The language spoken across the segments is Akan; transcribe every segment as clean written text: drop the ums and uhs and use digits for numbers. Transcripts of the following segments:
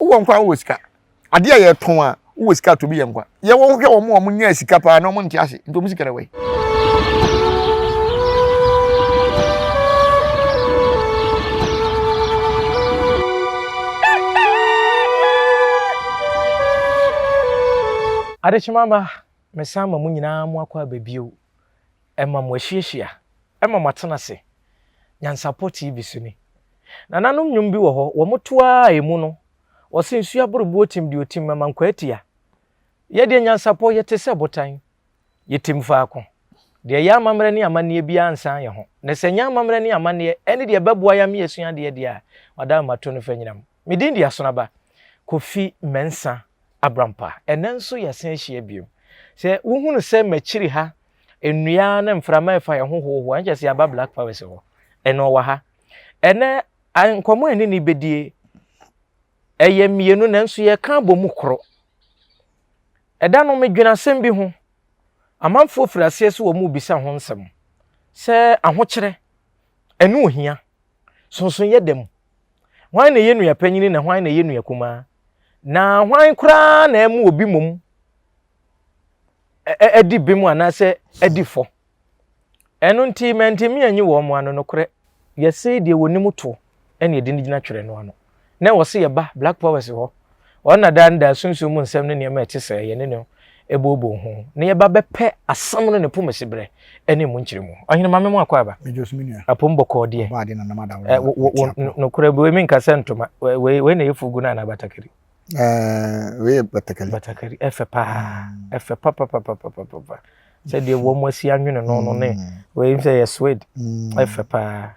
Wowɔ nkwa a wowɔ sika. Adeɛ a yɛtɔn a wowɔ sika atɔ bi yɛ nkwa. Yɛwɔ hwɛ wɔn a wɔn nyaa sika paa na wɔn nte ase nti wɔn sika na wɔ yi. Adekyema mma, mesan ma mo nyinaa mo akɔ aba bio. Ɛma mo ahyiahyia, ɛma mo atena ase. Nyansapɔ TV so ni. Nananom nnwom bi wɔ hɔ, wɔto ara a emu no, wɔse nsuo aboroboɔ tim deɛ ɔtim ma nkwaa tia. Yɛ deɛ nyansapɔ, yɛte sɛ botan, yɛtim faako. Deɛ ɛyɛ amammerɛ ne amanneɛ biara nsan yɛn ho. Na sɛ ɛnyɛ amammerɛ ne amanneɛ ne deɛ ɛbɛboa yɛn ama yɛasua adeɛ deɛ a, wada ama to no fa nyinam. Me din de Asonaba Kofi Mensah Abrampah. Ɛnnɛ nso yɛasan ahyia bio. Sɛ wohunu sɛ m'akyiri ha nnua ne mframa ɛfa yɛn ho hohoa, ɛnkyɛ sɛ yɛaba Black Powers hɔ. Ɛnna ɔwɔ ha. Ɛnnɛ nkɔmmɔ a ɛne ne bɛdie ɛyɛ mmienu nanso yɛka abɔ mu koro. Ɛda no medwene asɛm bi ho. Amanfoɔ firi aseɛ sɛ wɔn rebisa ho nsɛm sɛ ahokyerɛ ɛne ohia sonsonoeɛ da mu. Hwan na ɛyɛ nua panyini na hwan na ɛyɛ nua kumaa? Na hwan koraa na ɛmu obi mmom adi bem anaasɛ adi fɔ? Ɛno nti mantumi anyi wɔn ano nokorɛ. Yɛse deɛ wɔnim to ɛna yɛde no gyina twerɛ no ano. Na ɛwɔ se yɛba Black Powers hɔ. Wɔn na daa no daa sunsum mu nsɛm ne nneɛma a ɛte sɛɛ yɛne no booboo ho. Na yɛba bɛpɛ asɛm no ne pomasiberɛ ne emu nkyerɛmu. Ɔhene ma me mo akwaaba. Apom bɔkɔɔ deɛ. Nokorɛ wei menka sɛ ntoma. Wei wei na ɛyɛ fugu no anaa batakari? Wei yɛ batakari. Batakari ɛfɛ paa. Ɛfɛ papapapapapa. Sɛdeɛ wɔn asi anwene no no ne wei sɛ yɛ suede. Ɛfɛ paa.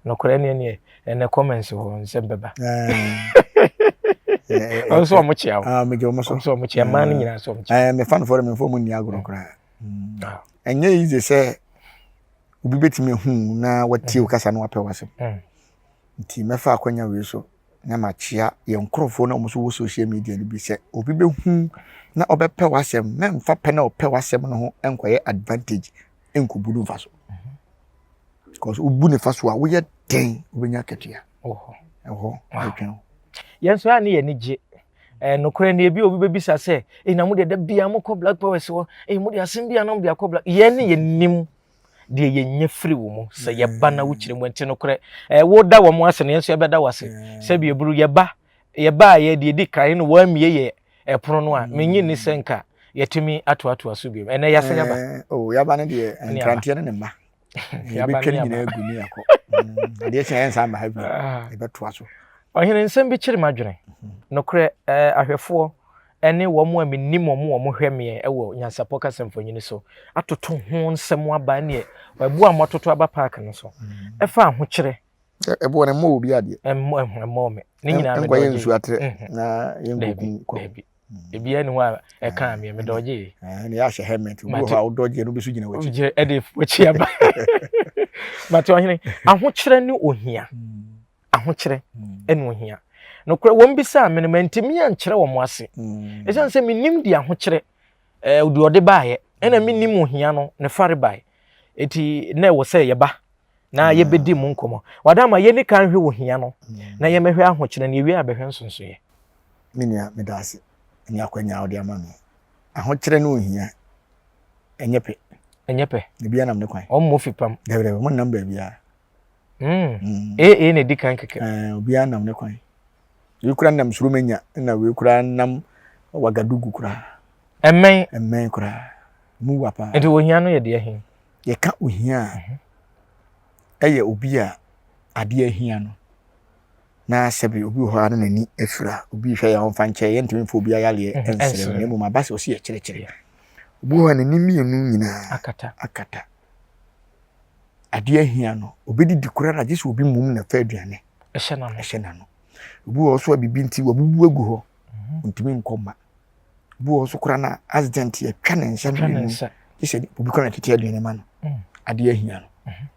Nokorɛ neɛ neɛ ɛnɛ comments hɔ nsɛm bɛba. Ɔno nso ɔmo kyea wo. Ah, megye ɔmo so. Ɔmo nso ɔmo kyea mmaa no nyinaa nso ɔmo kyea. Ɛɛ mefa no fɔrɔ memfa ɔmo nni agorɔ koraa. Ɛnyɛ easy sɛ obi bɛtumi ahu na watie wo kasa na wapɛ w'asɛm. Nti mɛfa akwanya wei so na makyea yɛn nkurɔfoɔ na wɔn nso wɔ social media no bi sɛ obi bɛhu na ɔbɛpɛ w'asɛm mɛmfa pɛ na ɔpɛ w'asɛm no ho nkɔyɛ advantage nkɔbu no mfa so. Because wobu ne fa so a woyɛ den wobɛnya akatua. Ɛhɔ ɛtwɛn wo. Yɛn nso a ne yɛn ani gye. Eh, nokorɛ ni ebi obi bɛbisa sɛ, eh, na mo deɛ da bia mokɔ Black Powers hɔ, eh, mo deɛ asɛm bia na mo de akɔ Black. Yɛn ne yɛnim deɛ yɛnya firi wo mu sɛ yɛba na wokyerɛ mu nti nokorɛ eh, woda wɔn ase no yɛn nso yɛbɛda wo ase. Sɛbi eburu yɛba yɛbaa yɛ deɛ ɛdi kan no wɔamie yɛ ɛpono no a menye nni sɛ nka yɛtumi atoatoa so bio. Ɛnɛ yɛasan yaba. Eh, oh, yaba no deɛ nkranteɛ ne ne mma. Yɛbɛtwa ne nyinaa agu ne yɛakɔ. Mm, adeɛ kye a yɛnsan mma ha bio. Ah. Yɛbɛtoa so. Ɔhene nsɛm bi kyere m'adwene. Mhm. Nokorɛ, eh, ahwɛfoɔ ne wɔn a menim wɔn wɔn hwɛ meɛ wɔ nyansapɔ kasa mfonini so atoto ho nsɛm aba neɛ ɛboɔ a moatoto aba park no so mm. ɛfa ahokyerɛ ɛboɔ no mmɔ obi adeɛ ɛmmɔ ɛmmɔ me ne nyinaa mede ɔgye nsuo atrɛ mhm. na yɛnkɔku kɔ daabi mm. ebiara ni hɔ a ɛka meɛ mede ɔgye ne yɛahyɛ helmet obi wɔ hɔ a wodɔgye no bɛso gyina w'akyi ɛde wakyi aba mate ɔhene ahokyerɛ ne ohia mm. ahokyerɛ mm. ne ohia nokorɛ wɔn bisaa me no mantumi ankyerɛ wɔn ase ɛsiane sɛ menim de ahokyerɛ ɛɛ deɛ ɔde baeɛ ɛna menim ohia no ne fare bae eti na ɛwɔ sɛ yɛba na yɛbɛdi mu nkɔmmɔ. Wada ma yɛni kan hwɛ ohia no na yɛmɛhwɛ ahokyerɛ no, yɛwie a bɛhwɛ nsonsoeɛ. Me nua, meda ase ne akwanya a wode ama me. Ahokyerɛ ne ohia ɛnyɛ pɛ. Ɛnyɛ pɛ. Ebi anam ne kwan. Wɔn fi pam. Dabi dabi, wɔn nam baabiara. Mm. Mm. Ee na edi kan kɛkɛ. Ɛɛ obiara nam ne kwan. Wei kura nam soro menya na wei kura nam Wagadugu koraa. Ɛmmɛn. Ɛmmɛn koraa. Mu wa paa. Nti ohia no yɛ deɛ he? Yɛka ohia a, ɛyɛ obi a adeɛ ahia no. Na sɛbi obi wɔ hɔ a na n'ani afira. Obi hwɛ yɛ a ɔmfa nkyɛ yɛntumi mfa obi ayaleɛ mhm, nsrɛ no na mmom aba sɛ ɔsi yɛkyerɛkyerɛ. Obi wɔ hɔ a n'ani mmienu nyinaa akata. Akata. Adeɛ ahia no, obɛdidi koraa na gye sɛ obi mum na fa aduane ɛhyɛ n'ano. Ɛhyɛ n'ano. Obi wɔ hɔ so a biribi nti wabubu agu hɔ. Mhm. Ɔntumi nkɔ mma. Obi wɔ hɔ so koraa na accident yɛtwa ne nsa mmienu gye sɛ obi koraa na tete aduane ma no. Mm. Adeɛ ahia no. Mhm.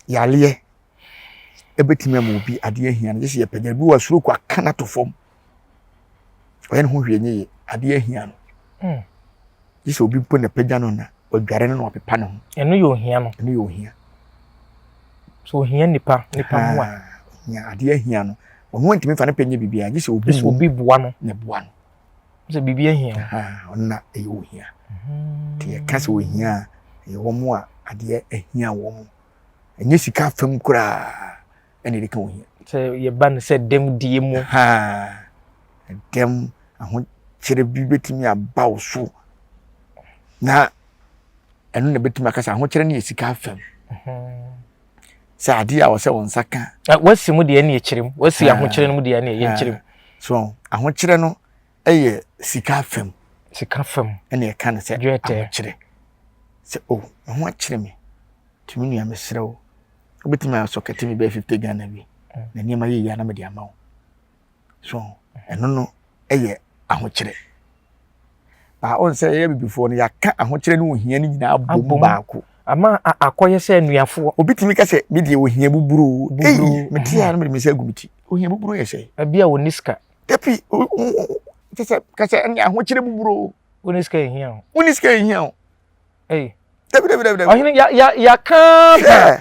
Yareɛ ɛbɛtumi ama obi adeɛ ahia no gye sɛ yɛpagya bi wɔ stroke aka no ato fam. Ɔyɛ ne ho hwee nyɛ yie adeɛ ahia no. Mm. Gye sɛ obi mpo na pagya no na wadware no na wapepa ne ho. Ɛno yɛ ohia no. Ɛno yɛ ohia. So ohia nipa nipa mu a. Ohia adeɛ ahia no. Ɔno ntumi fa ne pɛ nyɛ biribiara gye sɛ obi sɛ obi boa no. Na boa no. Sɛ biribi ahia. Ɔno na ɛyɛ ohia. Nti yɛka sɛ ohia a, ɛyɛ wɔn a adeɛ ahia wɔn. Ɛnyɛ sika fam koraa ɛna yɛde ka ohia. Sɛ yɛba no sɛ dɛm die mu. Dɛm ahokyerɛ bi bɛtumi aba wo so na ɛno na bɛtumi aka sɛ ahokyerɛ no yɛ sika fam. Sɛ adeɛ a wɔsɛ wɔn nsa ka. Wasi mu deɛ ɛne ɛkyerɛ mu. Wasi ahokyerɛ no mu deɛ ɛne ɛyɛ nkyerɛ mu. So ahokyerɛ no yɛ sika fam. Sika fam. Ɛna ɛka no sɛ ahokyerɛ. Sɛ o, oh, me ho akyerɛ me. Tumi nua mesrɛ wo. Wobɛtumi asɔ kɛte mi bɛyɛ 50 Ghana bi. Mm. Na nneɛma yɛ yie na mede ama wo. So ɛno no yɛ ahokyerɛ. Baa ɔn sɛ yɛyɛ bibifoɔ no yɛaka ahokyerɛ ne ohia no nyinaa bom baako. Ama akɔyɛ sɛ anuafoɔ. Obi tumi ka sɛ me deɛ ohia buburo. Ei, mete a na mede me nsa agu me ti. Ohia buburo yɛ sɛ. Ebi a wɔnni sika. Dabi, kyɛ sɛ ka sɛ ɛne ahokyerɛ buburo. Wonni sika ehia o. Wonni sika ehia o. Ei. Dabi dabi dabi dabi. Ɔhene ya ya yaka ba.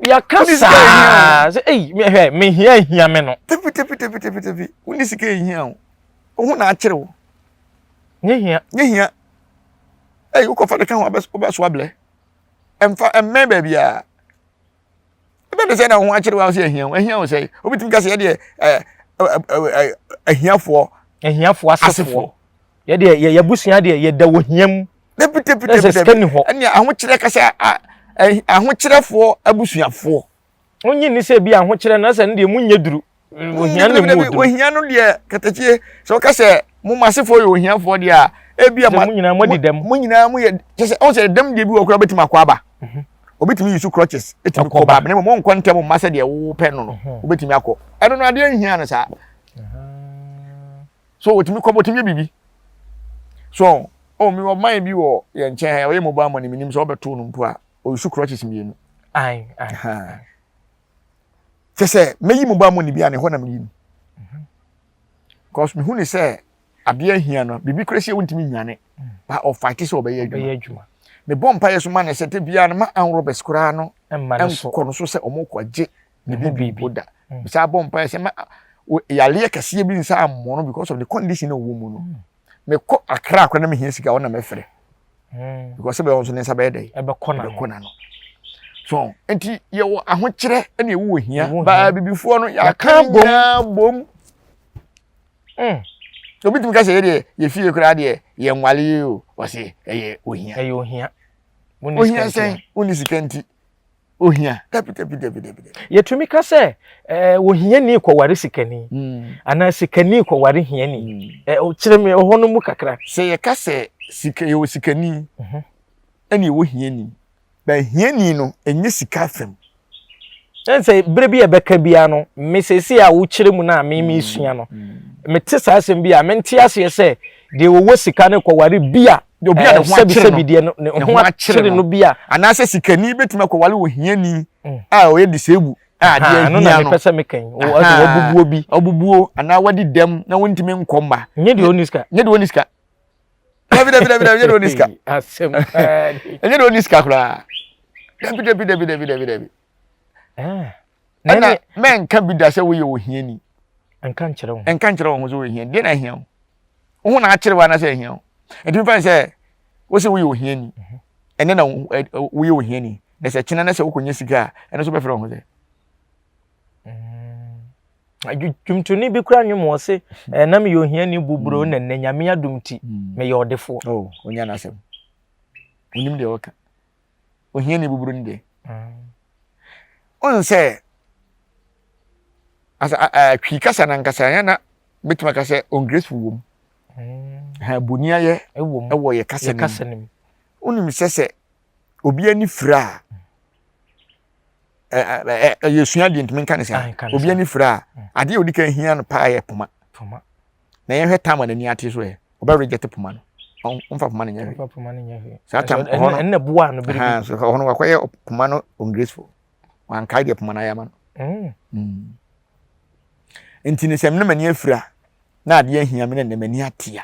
Yaka saa sɛ ei hwɛ mehia ehia me no. Dabi dabi dabi dabi dabi. Wonni sika ehia o. Wo ho na akyere wo. Nye hia. Nye hia. Ei wokɔfa de ka ho abɛso ablɛ. Ɛmfa ɛmmɛn baabi a. Ɛbɛ de sɛ na wo ho akyere wo a sɛ ahia wo. Ahia wo sɛ. Obi tumi ka sɛ yɛdeɛ ɛɛ ahiafoɔ. Ahiafoɔ asefoɔ. Yɛdeɛ yɛ yɛabusua deɛ yɛda wɔ hia mu. Dabi dabi dabi dabi. Sika ni hɔ. Ɛnna ahokyerɛ kasa ahokyerɛfoɔ abusuafoɔ. Wonyi ni sɛ bi ahokyerɛ na sɛ ne deɛ mu nyɛ duru. Ohia ne mu duru. Ohia no deɛ katakyie sɛ wɔka sɛ mo ma asefoɔ yɛ ohiafoɔ deɛ a ebi a mo nyinaa mo di dɛm. Mo nyinaa mo yɛ kyɛ sɛ ɔn sɛ dɛm deɛ bi wɔ koraa bɛtumi akɔ aba. Mhm. Obetumi yi so crutches etumi kɔ ba na mmom ɔnkɔ ntɛm mma sɛ deɛ wopɛ no no mhm. wobɛtumi akɔ. Ɛno no adeɛ nhia no saa. So otumi kɔ otumi yɛ biribi. So oh mi wɔ man bi wɔ yɛn nkyɛn ha ɔyɛ mobile money mi nim sɛ ɔbɛto no mpo a ɔyɛ crutches mmienu. Ayi ayi. Kyɛ sɛ mɛyi mobile money bi a ne hɔ na meyi no. Because mehu ne sɛ adeɛ ahia no biribi kura si a wontumi nwane ba ɔfight sɛ ɔbɛyɛ adwuma. Mebɔ mpaeɛ so ma ne sɛ te biara no ma armed robbers koraa no nkɔ no so sɛ ɔmo kɔ gye ne biribi mpo da. Mesan bɔ mpaeɛ sɛ ma yareɛ kɛseɛ bi nsa ammɔ no because of the condition na ɔwɔ mu no. Mekɔ Accra koraa na mehia sika ɔna mɛfrɛ. Because sɛ bɛyɛ nso ne nsa bɛyɛ dɛ. Ɛbɛkɔ n'ano. So nti yɛwɔ ahokyerɛ ɛna ɛwɔ ohia. Baa bibifoɔ no yɛaka nyinaa bom. Mm. Obi tumi ka sɛ yɛdeɛ yɛ fie koraa deɛ yɛ nwale yi o wɔse ɛyɛ ohia. Ɛyɛ ohia. Ohia sɛn wonni sika nti. Ohia. Dabi dabi dabi dabi. Yɛtumi ka sɛ ɛɛ ohiani kɔware sikani mm. anaa sikani kɔware hiani. Mm. Ɛ kyerɛ me ɛhɔ no mu kakra. Sɛ yɛka sɛ sika yɛwɔ sikani mhm. ɛna yɛwɔ hiani. Na hiani no ɛnyɛ sika fam. Ɛn sɛ bere bi a ɛbɛka biara no me sɛsi a wokyerɛ mu no a me mesua no mm. mete saa asɛm bi a mente aseɛ sɛ deɛ wɔwɔ sika no kɔware bi a obi a ne ho akyere no deɛ ne ho akyere no bi a anaasɛ sikani bɛtumi akɔware ohiani mm. a ɔyɛ disabled a adeɛ ahia no na mepɛ sɛ meka yi wabubuo bi wabubuo anaa wadi dɛm na wontumi nkɔ mma nyɛ deɛ ɔni sika nyɛ deɛ ɔni sika dabi dabi dabi dabi nyɛ deɛ ɔni sika asɛm nyɛ deɛ ɔni sika koraa dabi dabi dabi dabi dabi dabi ah. ɛna mɛnka bi da sɛ woyɛ ohiani nka nkyerɛ wo nka nkyerɛ wo ho sɛ woyɛ hiani deɛ na ahia wo wo ho na akyere wo anaasɛ ahia wo ɛtumi fa sɛ wo sɛ woyɛ ohiani mhm. ɛnɛ na woyɛ ohiani na sɛ kyena na sɛ wokɔnya sika a ɛno nso bɛfrɛ wo ho sɛ mm. dwomtoni bi kora nwom wɔ se na meyɛ ohiani buburo mm. na nnɛ nyame adom ti mm. meyɛ ɔdefoɔ oh, onya n'asɛm onim deɛ ɔka ohiani buburo no deɛ ɔn sɛ asa twi kasa na nkasa yɛn na bɛtumi aka sɛ ungrateful wom ha boni ayɛ ɛwɔ yɛ kasa no mu wonim sɛ sɛ obi ani fira a ɛyɛ sua deɛ ntumi nka ne saa obi ani fira a adeɛ a odi kan hia no paa yɛ poma na yɛhwɛ tam a n'ani ate so ɛ ɔbɛ reject poma no ɔmfa poma no nyɛ hwee saa tam ɔhɔ no ɛnna boa no bere bi ɔhɔ no wakɔyɛ poma no ungrateful wankae deɛ poma no ayɛ ama no mm. Mm. nti ne sɛ mene m'ani afira na adeɛ ahia me na nnɛ m'ani atea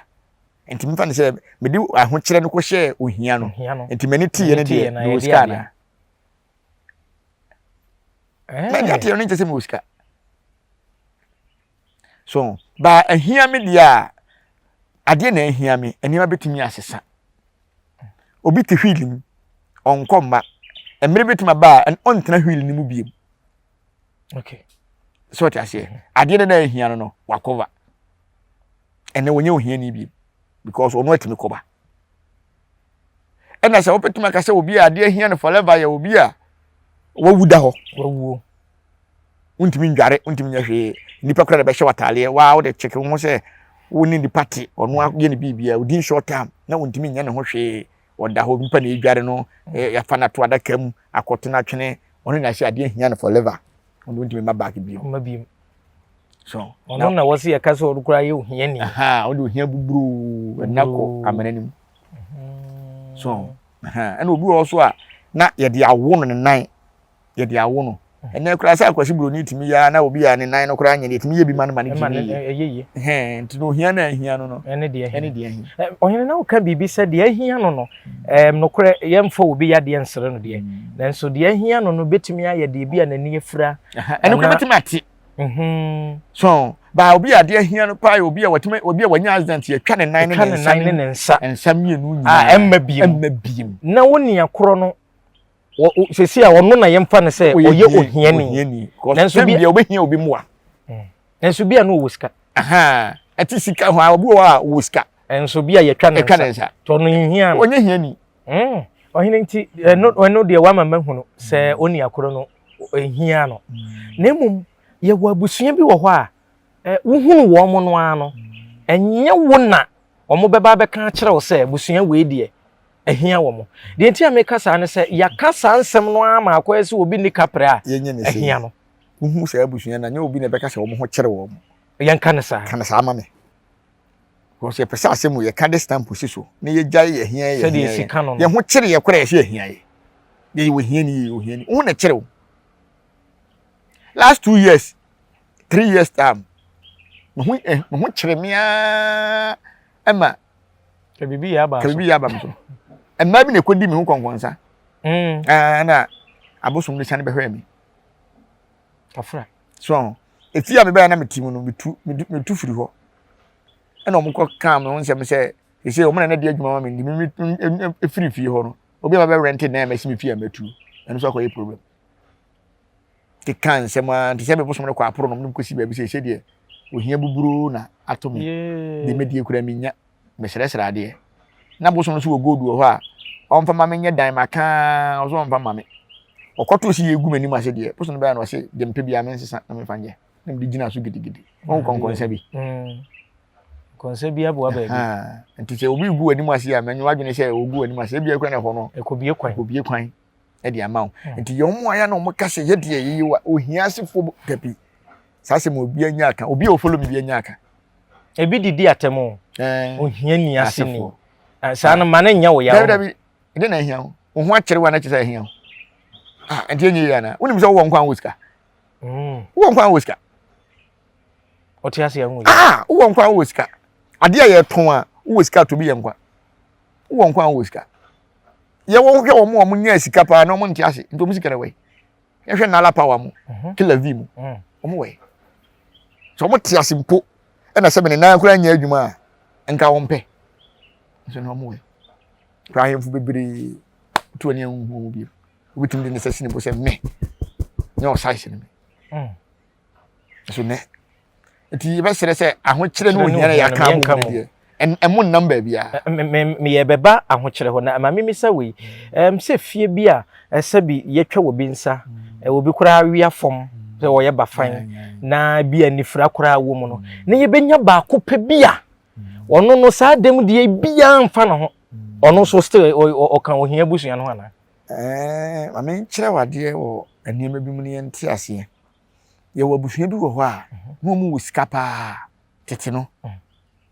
nti mefa ne sɛ mede ahokyerɛ no kɔhyɛɛ ohia no nti m'ani teeɛ no deɛ mewɔ sika anaa m'ani ateɛ no nkyɛ sɛ mewɔ sika. So ba ahia me deɛ a, adeɛ na ahia me, nneɛma bɛtumi asesa. Obi te wheel mu, ɔnkɔ mma. Mmerɛ bɛtumi aba a, ɔntena wheel no mu biem. Okay. So ɔte aseɛ. Adeɛ no na ahia no no, wakɔva. Ɛnɛ wɔnyɛ ohiani biem because ɔno atumi kɔba. Ɛna sɛ wobɛtumi aka sɛ obi a adeɛ ahia no forever yɛ obi a wawu da hɔ. Wawuo. Wontumi ndware, wontumi nyɛ hwee. Nipa koraa na bɛhyɛ w'ataadeɛ, waa wode kyeke wo ho sɛ wo ne nipa te, ɔno ayɛ ne biribiara, within short time na wontumi nyɛ ne ho hwee. Ɔda hɔ, nipa na edware no, yɛafa no ato adaka mu, akɔto no atwene, ɔno na ahyɛ adeɛ ahia no forever. Ɔno wontumi mma back bio. Ɔmma bio. So ɔno na wɔsi yɛka sɛ ɔno koraa yɛ ohiani. Aha, ɔde ohia buburoo ɛna kɔ amena no mu. So ɛna obi wɔ hɔ so a na yɛde awo no ne nan yɛde awo no ɛnɛ koraa sɛ akwasi buroni tumi yɛ na obi a ne nan no koraa nyɛ deɛ tumi yɛ bi ma no ma no tumi yɛ hɛn nti no ohia na ahia no no ɛne deɛ ɛne deɛ ahia ɔhene na woka biribi sɛ deɛ ahia no no ɛɛm nokorɛ yɛmfa obi yadeɛ nsere no deɛ mm. nanso deɛ ahia no no bɛtumi ayɛ deɛ bi a n'ani afira ɛno koraa bɛtumi ate mm-hmm. so baa obi a adeɛ ahia no paa yɛ obi a watumi obi a wanya accident yɛtwa ne nan ne ne nsa ne ne nsa nsa mmienu nyinaa ɛmma biem ɛmma biem na wo nua korɔ no sɛsi a ɔno na yɛmfa no sɛ ɔyɛ ohiani nanso bi obɛhia obi mmoa hmm. nanso bi a no ɔwɔ sika ɛte sika ho a obi wɔ a ɔwɔ sika nso bi a yɛtwa ne nsa tɔ no nhia no ɔnyɛ hiani hmm. ɔhene nti ɛno ɛno deɛ wama mahunu sɛ ɔni akoro no ɛhia no hmm. na mmom yɛwɔ abusua bi wɔ hɔ a wohunu wɔn mo no ara no ɛnyɛ wo na wɔn bɛba abɛka akyerɛ wo sɛ abusua wei deɛ ahia wɔn. Deɛ nti a meka saa ne sɛ yɛaka saa nsɛm no ara ma akɔyɛ sɛ obi nni kaprɛ a ahia no. Wohu saa abusua no a, nyɛ obi na ɛbɛka sɛ wɔn ho kyere wɔn. Yɛnka no saa. Ka no saa ma me. Because yɛpɛ sɛ asɛm yɛka de stamp si so na yɛgyae yɛ hia yɛ hia yɛ. Yɛn ho kyere yɛ koraa yɛsɛ yɛhia yɛ. Yɛyɛ ohiani yɛyɛ ohiani. Wo ho na ɛkyere wo. Last 2 years, 3 years time, me ho eh, me ho kyere me ara ɛma Ka biribi yɛ aba so. Ka biribi yɛ aba me so. Mmaa bi na ɛkɔdi me ho kɔnkɔnsa. Mm. Na abosom no sane bɛhwɛɛ me. Kafra. So, efi a mebɛyɛ na mete mu no, metu metu firi hɔ. Ɛna wɔn kɔ kaa me ho nsɛm sɛ, ɛsɛ wɔn na na di adwuma ma me nti me efiri fie hɔ no, obi a bɛbɛ rɛnte dan a mɛsi me fie a mɛtu, ɛno nso akɔyɛ problem. Keka nsɛm ara nti sɛ me bosom no kɔ aporo nom no kɔsi baabi sɛ ɛsɛ deɛ ohia buburo na ato me deɛ mɛdie kura menya mesrɛsrɛ adeɛ na bosom no so wɔ gold wɔ hɔ a ɔmfa ma menyɛ dan maka ɔso ɔmfa ma me ɔkɔto si yɛ gu m'anim ase deɛ bosom no bɛyɛ no ɔse deɛ mpɛ biara mensesa na memfa nyɛ na mede gyina so gidigidi wɔn nkɔnkɔnsa bi mm. nkɔnsa bi aboa baabi nti sɛ obi gu w'anim ase a mɛnyɛ w'adwene sɛ ogu w'anim ase ebi akura na ɛhɔ no ɛkɔbie kwan ɛkɔbie kwan de ama wo hmm. nti yɛn mu ayɛ na wɔn ka sɛ yɛ deɛ yɛyɛ wa ohia asefoɔ dabi saa sɛ mo obi anya aka obi a ofolo mi bi anya aka. Ebi didi atɛm o ohia ni ase ni saa no ma ne nyɛ wo yaw. Dabi dabi ɛde na ehia wo wo ho akyerɛ wa na kyerɛ sɛ ehia wo ah nti enye yie ana wonim sɛ wowɔ nkwa wɔ sika hmm. wowɔ nkwa wɔ sika. Ɔte ase ɛho yɛ. Ah wowɔ nkwa wɔ sika adeɛ a yɛtɔn a wowɔ sika to bi yɛ nkwa wowɔ nkwa wɔ sika. Yɛwɔ hwɛ wɔn a wɔn nya sika paa na wɔn nte ase nti wɔn sika na wɔ yi yɛhwɛ nala power mu mhm. killer v mu mm. wɔn wɔ yi sɛ wɔn te ase mpo ɛna sɛ ne nan koraa nyɛ adwuma a nka wɔn pɛ nso na wɔn wɔ yi kora ahemfo bebree tu ani ahuhu wɔn bio wobɛtumi de ne sɛ si ne bo sɛ mɛ nyɛ ɔsaese no me mm. nso nɛ nti yɛbɛsrɛ sɛ ahokyerɛ ne ohia na yɛaka abom no deɛ ɛmo nnam baabiara. Meyɛ bɛba ahokyerɛ hɔ na ma memisa wei sɛ fie bi a sɛ bi yɛtwa wɔ bi nsa wɔ bi koraa wia fam sɛ wɔyɛ bafan na bi a nifira koraa wɔ mu no na yɛbɛnya baako pɛ bi a ɔno no saa dɛm deɛ biara mfa ne ho ɔno nso still ɔka ohia abusua no ho anaa? Ɛɛ ma menkyerɛ wo adeɛ wɔ nneɛma bi mu na yɛnte aseɛ. Yɛwɔ abusua bi wɔ hɔ a na wɔn wɔ sika paa tete no.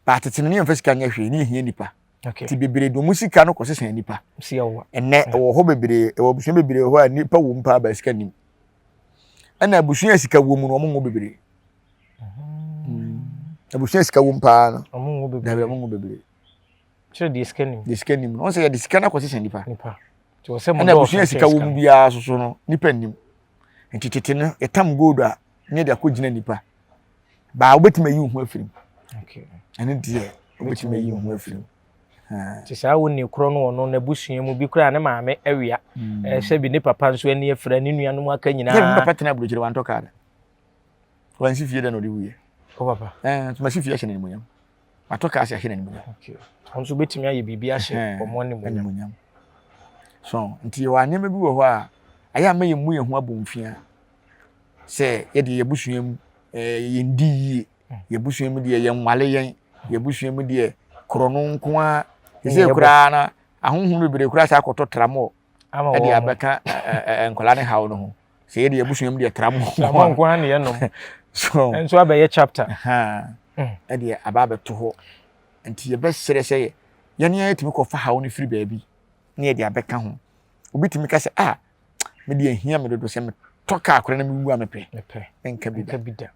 Baa tete no ne yɛmfa sika nyɛ hwee ne yɛhia nipa. Nti bebree de wɔn sika no kɔsesa nipa. Ɛnɛ ɛwɔ hɔ bebree ɛwɔ abusua bebree wɔ hɔ a nipa wɔ mu paa baa sika nim. Ɛna abusua a sika wɔ mu no wɔn ngo bebree. Mm. Abusua sika wɔ mu paa no. Wɔn ngo bebree. Dabi wɔn ngo bebree. Kyerɛ deɛ sika nim. Deɛ sika nim no wɔn sɛ yɛde sika no akɔsesa nipa. Nipa. Ɛna abusua sika wɔ mu biara soso no nipa nim. Nti tete no yɛtam gold a ne yɛde akɔgyina nipa. Baa wobɛtumi ayi wo ho afiri mu. Ɛno deɛ wobɛtumi ayi wo ho afiri mu. Nti saa wo ni korɔ no ɔno n'abusua mu bi koraa ne maame awia. Mm. Eh, sɛ bi ne papa nso ani afira ne nuanom aka nyinaa. Sɛ papa tena aburokyire wantɔ kaa da. Wansi fie da na ɔde wuiɛ. O papa. Eh, nti masi fie ahyɛ n'animuonyam. Matɔ kaa sɛ ahyɛ n'animuonyam. Okay. Wɔn nso bɛtumi ayɛ biribi ahyɛ wɔn animuonyam. So nti yɛwɔ nneɛma bi wɔ hɔ a ayɛ ama yɛn mu yɛn ho abomfia sɛ yɛde yɛn abusua mu ɛɛ yɛn di yie. Yɛn abusua mu deɛ yɛn nwale yɛn. Yɛn abusua mu deɛ korɔno nko ara. Sɛ koraa na ahonhom bebree koraa saa akɔtɔ tramɔ ɛde abɛka nkwadaa ne haw no ho. Sɛ yɛde yɛn abusua mu deɛ tramɔ tramɔ nko ara na yɛnom. So nso abɛyɛ chapter. Ɛde aba abɛto hɔ. Nti yɛbɛsrɛ sɛ yɛn yɛn tumi kɔfa haw no firi baabi na yɛde abɛka ho. Obi tumi ka sɛ ah me deɛ ehia me dodo sɛ metɔ kaa koraa na mewu a mepɛ. Menka bi da.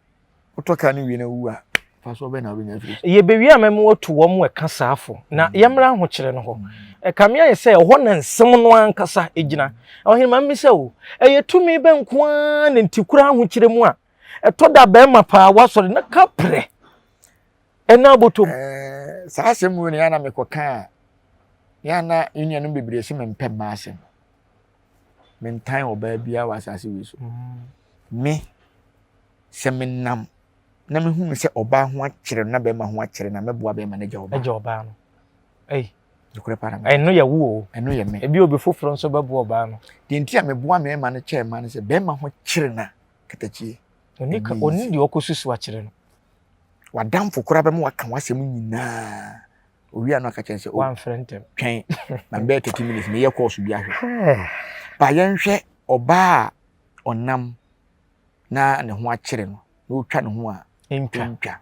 Wotɔ kaa no wie na wowu a, mfasoɔ bɛn na wobɛnya afiri so? Yɛbɛwie a mɛma watu wɔn ɛka saa fo. Na mm. yɛmmra ahokyerɛ no hɔ. Mm. Ɛkame ayɛ sɛ ɛhɔ na nsɛm no ankasa gyina. Ɔhene ma mmisa o, ɛyɛ tumi bɛ nko ara na nti kura ahokyerɛ mu a ɛtɔ da bɛrima paa wasɔre na ka prɛ ɛna abotom. Saa asɛm wei na yɛn na mekɔka a yɛn na yɛn nuanom bebree sɛ mempɛ mmaa asɛm. Mentan ɔbaa biara wɔ asase wei so. Mm. Me sɛ menam na mehunu sɛ ɔbaa ho akyerɛ no na bɛrima ho akyerɛ na mɛboa bɛrima no agya ɔbaa. Agya ɔbaa no. Ei. Nokorɛ paa na meka. Ɛno yɛ wo o. Ɛno yɛ me. Ebi obi foforɔ nso bɛboa ɔbaa no. Deɛ nti a meboa mmarima no kyɛɛ mmaa no sɛ bɛrima ho kyere na katakyie. Ɔni ka ɔni deɛ ɔkɔ susu akyerɛ no. W'adamfo koraa bɛma waka w'asɛm nyinaa. Owia no aka kyerɛ sɛ o. Wamfrɛ ntɛm. Twɛn na mbɛyɛ 30 minutes meyɛ kɔɔso bi ahwɛ. Ba yɛnhwɛ ɔbaa a ɔnam na ne ho akyere no na ɔtwa ne ho a ntwa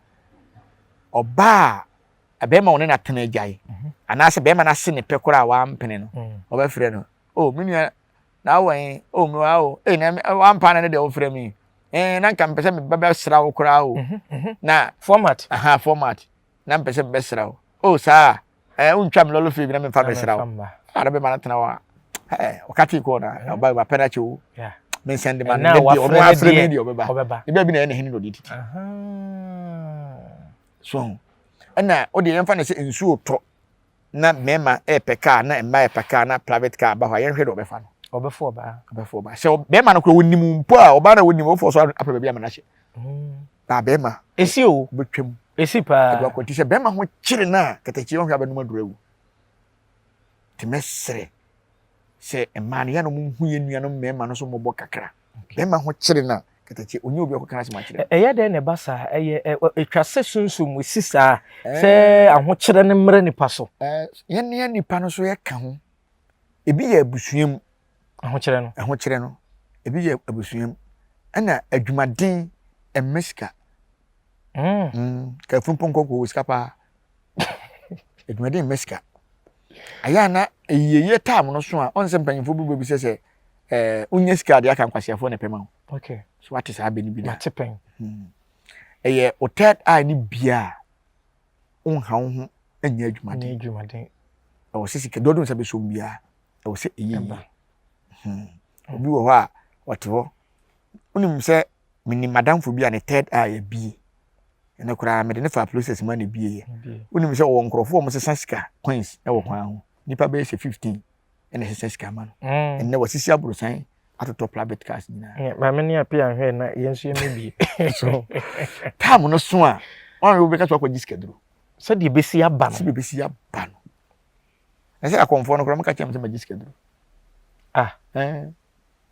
ɔbaa a bɛrima ɔne no atena agyae mhm. anaasɛ bɛrima no ase ne pɛ koraa a wampene no mm. ɔbɛfrɛ no o oh, me nua na awɔ yi o oh, me wa o ee na wampa na ne deɛ wofrɛ mi ee na nka mpɛ sɛ meba bɛsra wo koraa o mhm, mhm. na format aha format na mpɛ sɛ mebɛsra wo o oh, saa ɛɛ wontwa me lɔlɔ fee bi na memfa mɛsra wo a na bɛma no tena hɔ a ɛɛ ɔka tee kɔɔ na ɔba ba pɛ no akyɛ wo mensɛn de ma no ne deɛ ɔno afrɛ me deɛ ɔbɛba ne baabi na ɛyɛ ne hene na ɔde titi so ɛna wode yɛmfa no sɛ nsuo tɔ na mmarima ɛɛpɛ kaa na mmaa ɛɛpɛ kaa na private car ba hɔ a yɛnhwɛ deɛ ɔbɛfa no ɔbɛfo ɔbaa ɔbɛfo ɔbaa sɛ bɛrima no koraa wɔnim mpo a ɔbaa na wɔnim ɔfɔ so apɛ baabi ama no ahyɛ mm. Ba bɛrima. Esi o. Bɛtwam. Esi paa. Ɛde wakɔ nti sɛ bɛrima ho kyere no a katakyie ɔhwɛ abɛnum aduru awu. Nti mɛsrɛ sɛ mmaa no yɛ na wɔn hu yɛn nuanom mmarima no so mmɔbɔ kakra. Bɛrima ho kyere no a katakyie onye obi ɔkɔka asɛm akyerɛ. Ɛyɛ dɛn na ɛba saa? Ɛyɛ ɛtwa sɛ sunsum mu si saa sɛ ahokyerɛ no mmra nipa so. Yɛn ne nipa no so yɛka ho. Ebi yɛ abusua mu. Ahokyerɛ no. Ahokyerɛ no. Ebi yɛ abusua mu. Ɛna adwumaden ɛmma sika. Mm. Mm. Ka afunumpɔnkɔ kɔ wɔ sika paa. Adwumaden mma sika. Ayɛ ana eyiyeyie taam no so a ɔn sɛ mpanyinfoɔ bi bɔ bi sɛ sɛ ɛɛ wonya sika adeɛ aka nkwaseafoɔ na ɛpɛ ma wo. Okay. So wate saa bɛ no bi da. Mate pɛn. Hmm. Ɛyɛ o third eye ne bia a wonha wo ho nyɛ adwumaden. Nyɛ adwumaden. Ɛwɔ sɛ sika deɛ ɔde nsa bɛsom biara ɛwɔ sɛ ɛyɛ yie. Hmm. Obi wɔ hɔ a ɔte hɔ. Wonim sɛ menim madamfo bi a ne third eye abie. Ɛno koraa mede ne fa process mu a na ebie yɛ. Wonim sɛ ɔwɔ nkurɔfoɔ a wɔsesa sika coins wɔ kwan ho. Nnipa bɛyɛ sɛ 15 ɛna ɛsesa sika ma no. Mm. Ɛnnɛ wɔasisi aborosan atotɔ private cars nyinaa. Maame ne apia nhwɛ na yɛn nso yɛn bie. So time no so a wɔn a wɔbɛka so akɔgye sika duro. Sɛdeɛ ebesi aba no. Sɛdeɛ ebesi aba no. Na sɛ akɔmfoɔ no koraa wɔka kyerɛ me sɛ magye sika duro. Ah. Eh.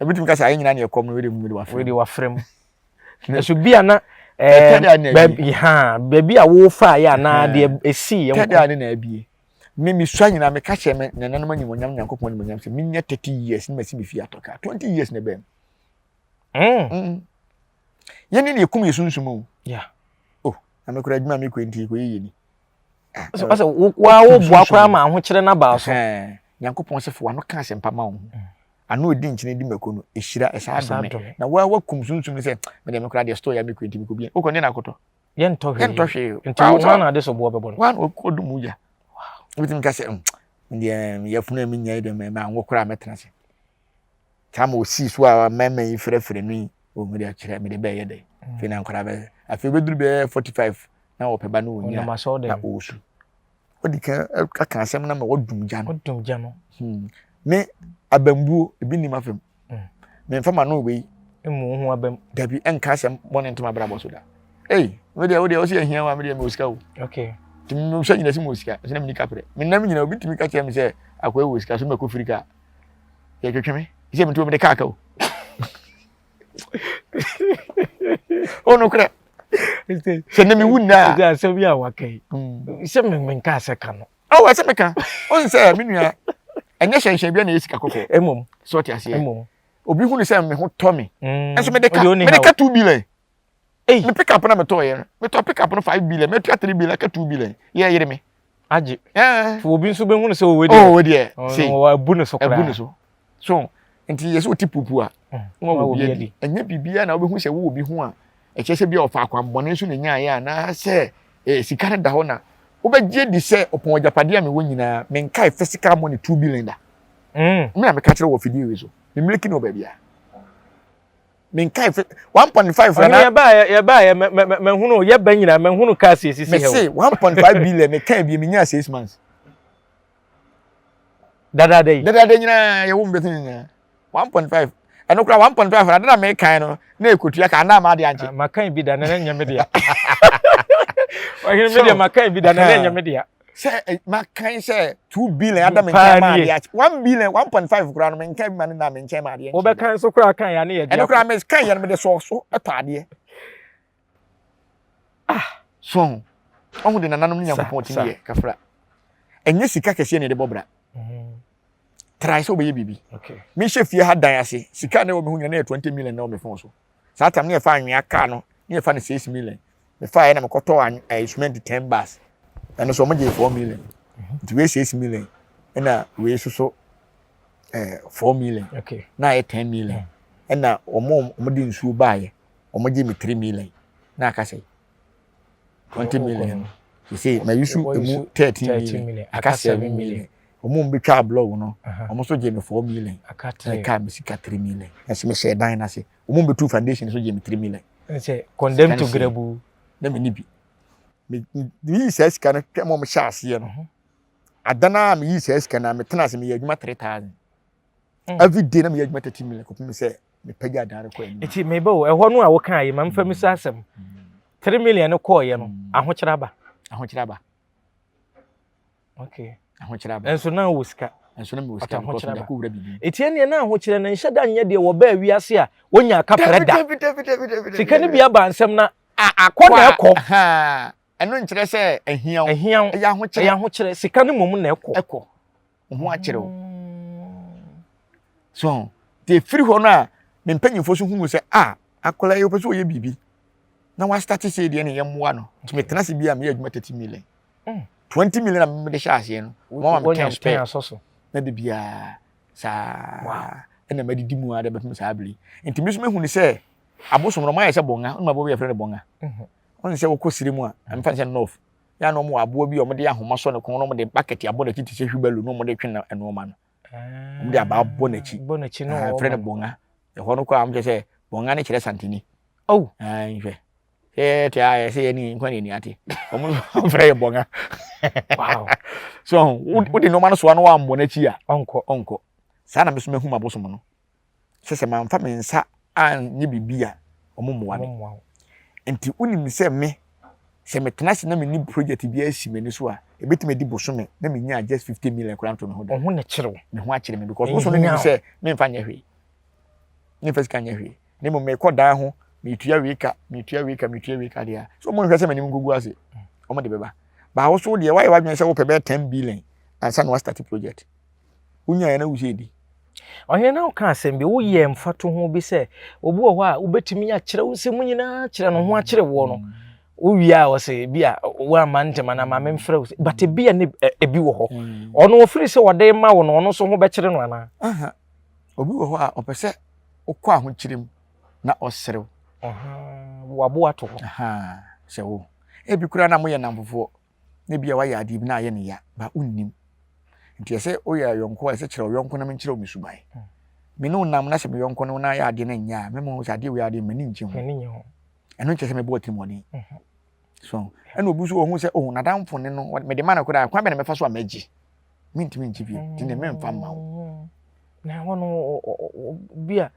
Ebi tumi ka sɛ ayɛ nyinaa ne ɛkɔm no wei de mu wei de wafrɛ mu. Ɛso bi a na ɛɛ baabi ha baabi a wofa yɛ anaa deɛ esi yɛ nko. Tɛde a ne na abie. Me mesua nyinaa meka kyerɛ me nananom animuonyam Nyankopɔn animuonyam sɛ menya 30 years ne masi me fie atɔ kaa 20 years na ɛbɛn mu. Mm. Mm. Yɛn ne yɛkum yɛ sunsum o. Yeah. Oh, na me kora adwuma me kɔ nti kɔ yɛ ni. Ah, sɛ wa wo boa koraa ma ahokyerɛ no abaa so. Nyankopɔn sɛ fo ano ka asɛmpa ma wo ho. Mm. Ano odi nkyene di mako no, ɛhyira ɛsaa dome. Na wa wakum sunsum no sɛ me deɛ me koraa deɛ store ya me kɔ nti me kɔ bi. Wokɔ ne na akɔtɔ. Yɛntɔ hwee. Yɛntɔ hwee. Nti wo hwan na ade so boɔ bɛbɔ no? Hwan na ɔdum wo gya? Wobɛtumi ka sɛ mm, deɛ yɛfunu a menya yi deɛ manwo koraa mɛtena ase. Saa ma ɔsii so a mmarima yi frɛfrɛ no yi, o mede akyerɛ mede bɛyɛ dɛ. Afei na nkwadaa bɛ Afei obɛduru bɛyɛ 45 na ɔpɛ ba no ɔnya na ɔresu. Wodi kan aka asɛm no ma wadum gya no. Wadum gya no. Hmm. Me abambuo ebi nim afam. Hmm. Memfa ma no wei. Mmu ho abam. Dabi ɛnka asɛm bɔne ntoma abrabɔ so da. Ei, me deɛ wo deɛ wo sɛ ahia wa me deɛ me wɔ sika o. Okay. Nti me hwɛ nyina sɛ me wɔ sika, nso na me ni kaprɛ. Me nam nyina obi tumi ka kyerɛ me sɛ akɔyɛ wɔ sika so mɛkɔ firi kaa. Yɛtwetwe me. Sɛ me tuo me de kaa ka o. O no korɛ. Sɛ ne me wu nna. Sɛ asɛm yi a waka yi. Hmm. Sɛ me menka sɛ ka no. Oh, ɛsɛ meka. Ɔn sɛ me nua ɛnyɛ hyɛnhyɛn bi na ɛyɛ sika kɔkɔɔ. Mmom. Sɛ ɔte aseɛ. Mmom. Obi hu ne sɛ me ho tɔ me. Hmm. Nso mede ka mede ka 2 billion. Ei. Me pick up na metɔɔ yɛ no. Metɔ pick up no 5 billion. Metua 3 billion aka 2 billion. Yɛ yere me. Agye. Ɛɛ. Obi nso bɛhu no sɛ ɔwɔ deɛ. Oh, deɛ. Se. Abu ne so koraa. Abu ne so. So nti yɛ sɛ ɔte pupu a. Na wawɔ bi adi. Ɛnyɛ biribiara na wobɛhu sɛ wowɔ bi ho a ɛkyerɛ sɛ bi a ɔfa akwammɔne so na ɛnyaeɛ anaasɛ eh, sika no da hɔ na wobɛgye adi sɛ ɔpɔn agyapadeɛ a mewɔ nyinaa menkae physical money 2 billion da. Me na meka kyerɛ wɔ fidie wei so. Memiliki no wɔ baabi a. Menkae 1.5 na. Yɛbaa yɛbaa yɛ mɛhunu yɛba nyinaa mɛhunu kaa si esisi hɛ o. Mese 1.5 billion mekae bi menya 6 months. Dadaada yi. Dadaada nyinaa yɛwɔ mu bɛsi nyinaa 1.5 ɛno koraa 1.5 na ade na mekan no na ekotua ka anaa maa de ankye. Ah, makan bi da na ɛnyɛ me dea. Ɔhene me deɛ makan bi da na ɛnyɛ me dea. Sɛ eh, makan sɛ 2 billion ada me nkyɛn maa de akye 1 billion 1.5 koraa no menkan bi ma ne na me nkyɛn maa de ankye. Wobɛkan nso koraa kan ya ne yɛ dea. Ɛno koraa mekan yɛ no mede sɔɔ so ɛtɔ adeɛ. Ah. So ɔho de nananom ne Nyankopɔn tumi yɛ kafra. Ɛnyɛ sika kɛseɛ na yɛde bɔ bra. Try sɛ wobɛyɛ biribi. Mehyɛ fie ha dan ase sika na ɛwɔ me ho nyina na yɛ 20 million na ɛwɔ me phone so. Saa tam ne yɛfa anwea kaa no ne yɛfa no 6 million. Mefaeɛ na mekɔtɔ eh, cement 10 bars. Ɛno so ɔmo gye 4 million. Nti wei 6 million ɛna wei soso eh, 4 million. Okay. Na ayɛ 10 million. Ɛna ɔmo ɔmo de nsuo baeɛ ɔmo gye me 3 million. Na aka sɛ 20 million. Sese ma yusu emu 13 million. Aka 7 million. Ɔmo mo betwa blog no ɔmo nso gye me 4 million. Ɛka me sika 3 million. Ɛsɛ me hyɛ dan n'ase. Ɔmo mo betu foundation nso gye me 3 million. Sɛ condemn to grabu. Na me ni bi. Me yi saa sika no twɛ mo mo hyɛ aseɛ no. Adan a me yi saa sika no me tena ase me yɛ adwuma 3000. Every day na me yɛ adwuma 30 million kɔpem sɛ me pagya adan no kɔ anim. Nti meba o ɛhɔ no a wokaa yi ma mfa mi sa asɛm. 3 million no kɔɔyɛ no ahokyerɛ aba. Ahokyerɛ aba. Okay. Ahokyerɛ aba. Nso na wɔ sika. Nso na mewɔ sika because mede akɔwura biribi. Eti ɛneɛ na ahokyerɛ no nhyɛ da nyɛ deɛ wɔbaa wiase a wɔnya akaprɛ da. Sika no bi aba nsɛm na akɔ na ɛkɔ. Ɛno nkyerɛ sɛ ɛhia wo. Ɛhia wo. Ɛyɛ ahokyerɛ. Ɛyɛ ahokyerɛ. Sika no mmom na ɛkɔ. Ɛkɔ. Wo ho akyerɛ wo. So nti ɛfiri hɔ no a me mpanyimfoɔ so huu sɛ a akwadaa yi ɔpɛ sɛ ɔyɛ biribi na wastate sɛ deɛ ne yɛmmoa no. Nti metena ase bi a meyɛ adwuma 30 million. 20 million a mede hyɛ aseɛ no wɔma me 10 spare na de biara saa ɛna madidi mu ara de bɛpem saa bere nti me nso mehu ne sɛ abosom no ɔmayɛ sɛ bɔnga ɔno aboa bi yɛfrɛ no bɔnga ɔne sɛ wokɔ siri mu a ɛmfa ne sɛ north yɛ na ɔmo wɔ aboa bi a ɔmo de ahoma sɔ ne kɔn na ɔmo de bucket abɔ n'akyi te sɛ wheelbarrow na ɔmo de twe nneɛma no ɔmo de abaa bɔ n'akyi bɔ n'akyi na ɔmo frɛ no bɔnga ɛhɔ no kɔ a ɔmo kyerɛ sɛ bɔnga no kyerɛ santini oh nhwɛ sɛ te a yɛsɛ yɛ ne nkwa ne ani ate ɔmo frɛ yɛ bɔnga wow so wode nneɛma no soa no wammɔ n'akyi a ɔnkɔ ɔnkɔ saa na me so mahu m'abosom no sɛ sɛ mamfa me nsa anyɛ biribi a ɔmo mmoa me nti wonim sɛ me sɛ metena ase na menni project bi asi m'ani so a ebɛtumi adi bosome na menya just 50 million koraa nto me ho da ɔho na kyerɛ wo me ho akyerɛ me because bosom no nim sɛ memfa nyɛ hwee memfa sika nyɛ hwee na mmom mekɔ dan ho metua wei ka metua wei ka metua wei ka deɛ a so ɔmo nhwɛ sɛ m'anim nkogu ase ɔmo de bɛba baawo so deɛ wayɛ w'adwene sɛ wopɛ bɛyɛ 10 billion ansa na wastart project wonyaeɛ na wosɛ di Ɔhene na woka asɛm bi woyɛ mfatoho bi sɛ obi wɔ hɔ a wobɛtumi akyerɛ wo nsɛm nyinaa kyerɛ no ho akyerɛ woɔ no wowie a ɔsɛ bi a woamma ntɛm anaa ma memfrɛ wo but ebi a ne ebi wɔ hɔ ɔno ɔfiri sɛ ɔde ma wo no ɔno nso ho bɛkyerɛ no anaa Aha. Obi wɔ hɔ a ɔpɛ sɛ wokɔ ahokyere mu na ɔserew. Waboa to hɔ. Sɛ wo. Ebi koraa na moyɛ nnamfofoɔ na ebi a wayɛ adeɛ bi na ayɛ ne ya ba wonnim. Nti ɛsɛ woyɛ ayɔnko a ɛsɛ kyerɛ wo yɔnko na menkyerɛ wo me suban. Me ne wo nam na sɛ me yɔnko ne wo na ayɛ adeɛ no nyɛ a mɛma wo sɛ adeɛ wei adeɛ m'ani ngye ho. M'ani nye ho. Ɛno nkyerɛ sɛ mebɔ atirimuɔden. So ɛna obi nso ɔhu sɛ oh n'adamfo ne no mede ma no koraa kwan bɛn na mɛfa so a mɛgye mentumi ngye bio nti ne memfa mma wo. Na ɛhɔ no bi a.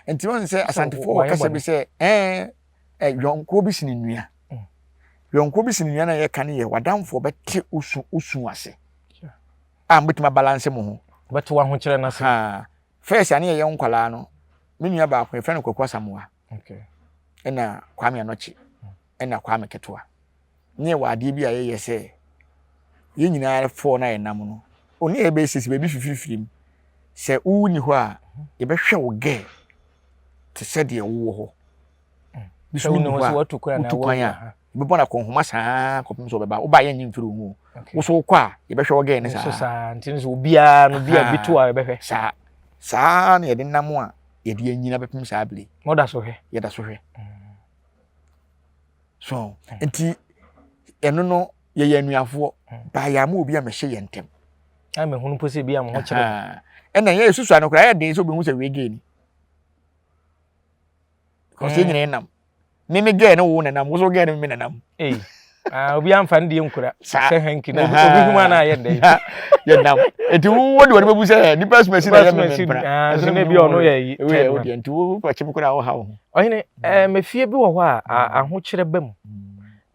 Nti wɔn sɛ asantefoɔ wɔ kasa bi sɛ ɛɛ yɔnkoɔ bi sini nua yɔnkoɔ bi sini nua na yɛka no yɛ w'adamfoɔ bɛte osu osu ase a mobɛtumi abalanse mo ho. Bɛte w'ahokyerɛ no ase. First a ne yɛyɛ nkwadaa no me nua baako yɛfrɛ no Kwaku Asamoah ɛna Kwame Anɔkye ɛna Kwame Ketewa. Ne yɛwɔ adeɛ bi a yɛyɛ sɛ yɛn nyinaa fɔɔ no a yɛnam no ɔne yɛ bɛyɛ sisi baabi fifirifiri mu sɛ wonni hɔ a yɛbɛhwɛ wo gɛ te sɛ deɛ wowɔ hɔ. Bi so wonni hɔ a wotu kwan a yɛbɛbɔ no akɔnhoma saa kɔpem sɛ ɔbɛba woba yɛnnye mfiri wo ho wo so wokɔ a yɛbɛhwɛ wo gɛ ne saa saa nti nso obiara no bi a bi to a yɛbɛhwɛ saa saa na yɛde nam a yɛde anyina bɛpem saa bere moda so hwɛ yɛda so hwɛ so nti ɛno no yɛyɛ anuafoɔ baa yɛ ama obi a mɛhyɛ yɛn ntɛm a mɛhunu mpo sɛ bi a mo ho kyerɛ ɛna yɛ susu ano koraa yɛ den sɛ obi hu sɛ wei gay ni because yɛn nyinaa nam me me gay ne wo nenam wo so gay ne me nenam ei ah obi amfa ne deɛ nkura sɛ hanky na obi obi huma na ayɛ dɛ yɛ nam eti wo wo de wɔde bɛbu sɛ nipa sumasi na yɛ me me mpena nso na bi ɔno yɛ yi tɛn wo deɛ nti wo pɛkyɛ koraa wo ha wo ho ɔhene ɛɛ mefie bi wɔ hɔ a ahokyerɛ ba mu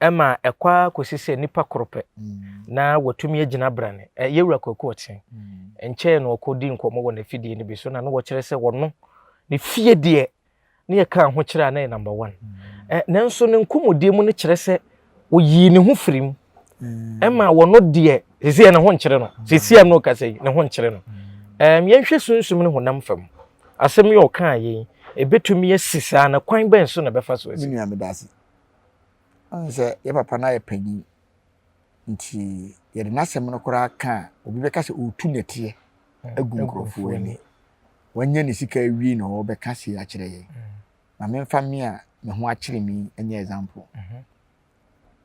ɛma ɛkɔ ara kɔsi sɛ nipa koro pɛ na watumi agyina brane yɛwura Kwaku Ɔkyen nkyɛn na ɔkɔdi nkɔmmɔ wɔ n'afidie no bi so na na wɔkyerɛ sɛ wɔno ne fie deɛ ne yɛka ahokyerɛ a na yɛ number one mm. nanso ne nkɔmmɔdie mu no kyerɛ sɛ oyii ne ho firi mu mm. ɛma wɔno deɛ sisi yɛ ne ho nkyerɛ no mm. sisi yɛ no kasa yi ne ho nkyerɛ no ɛm yɛnhwɛ sunsum ne honam fam asɛm yi ɔkaa yɛn ebetumi asi saa na kwan bɛn so na ɛbɛfa so asi. mi nua mi da ase ɔn sɛ yɛ papa no ayɛ panyin nti yɛde n'asɛm no koraa ka a obi bɛka sɛ ɔretu nɛteɛ agu nkurɔfoɔ ani wanya ne sika awie na ɔrebɛka sei akyerɛ yɛn. Ma memfa me a me ho akyere me yi nyɛ example. Mhm.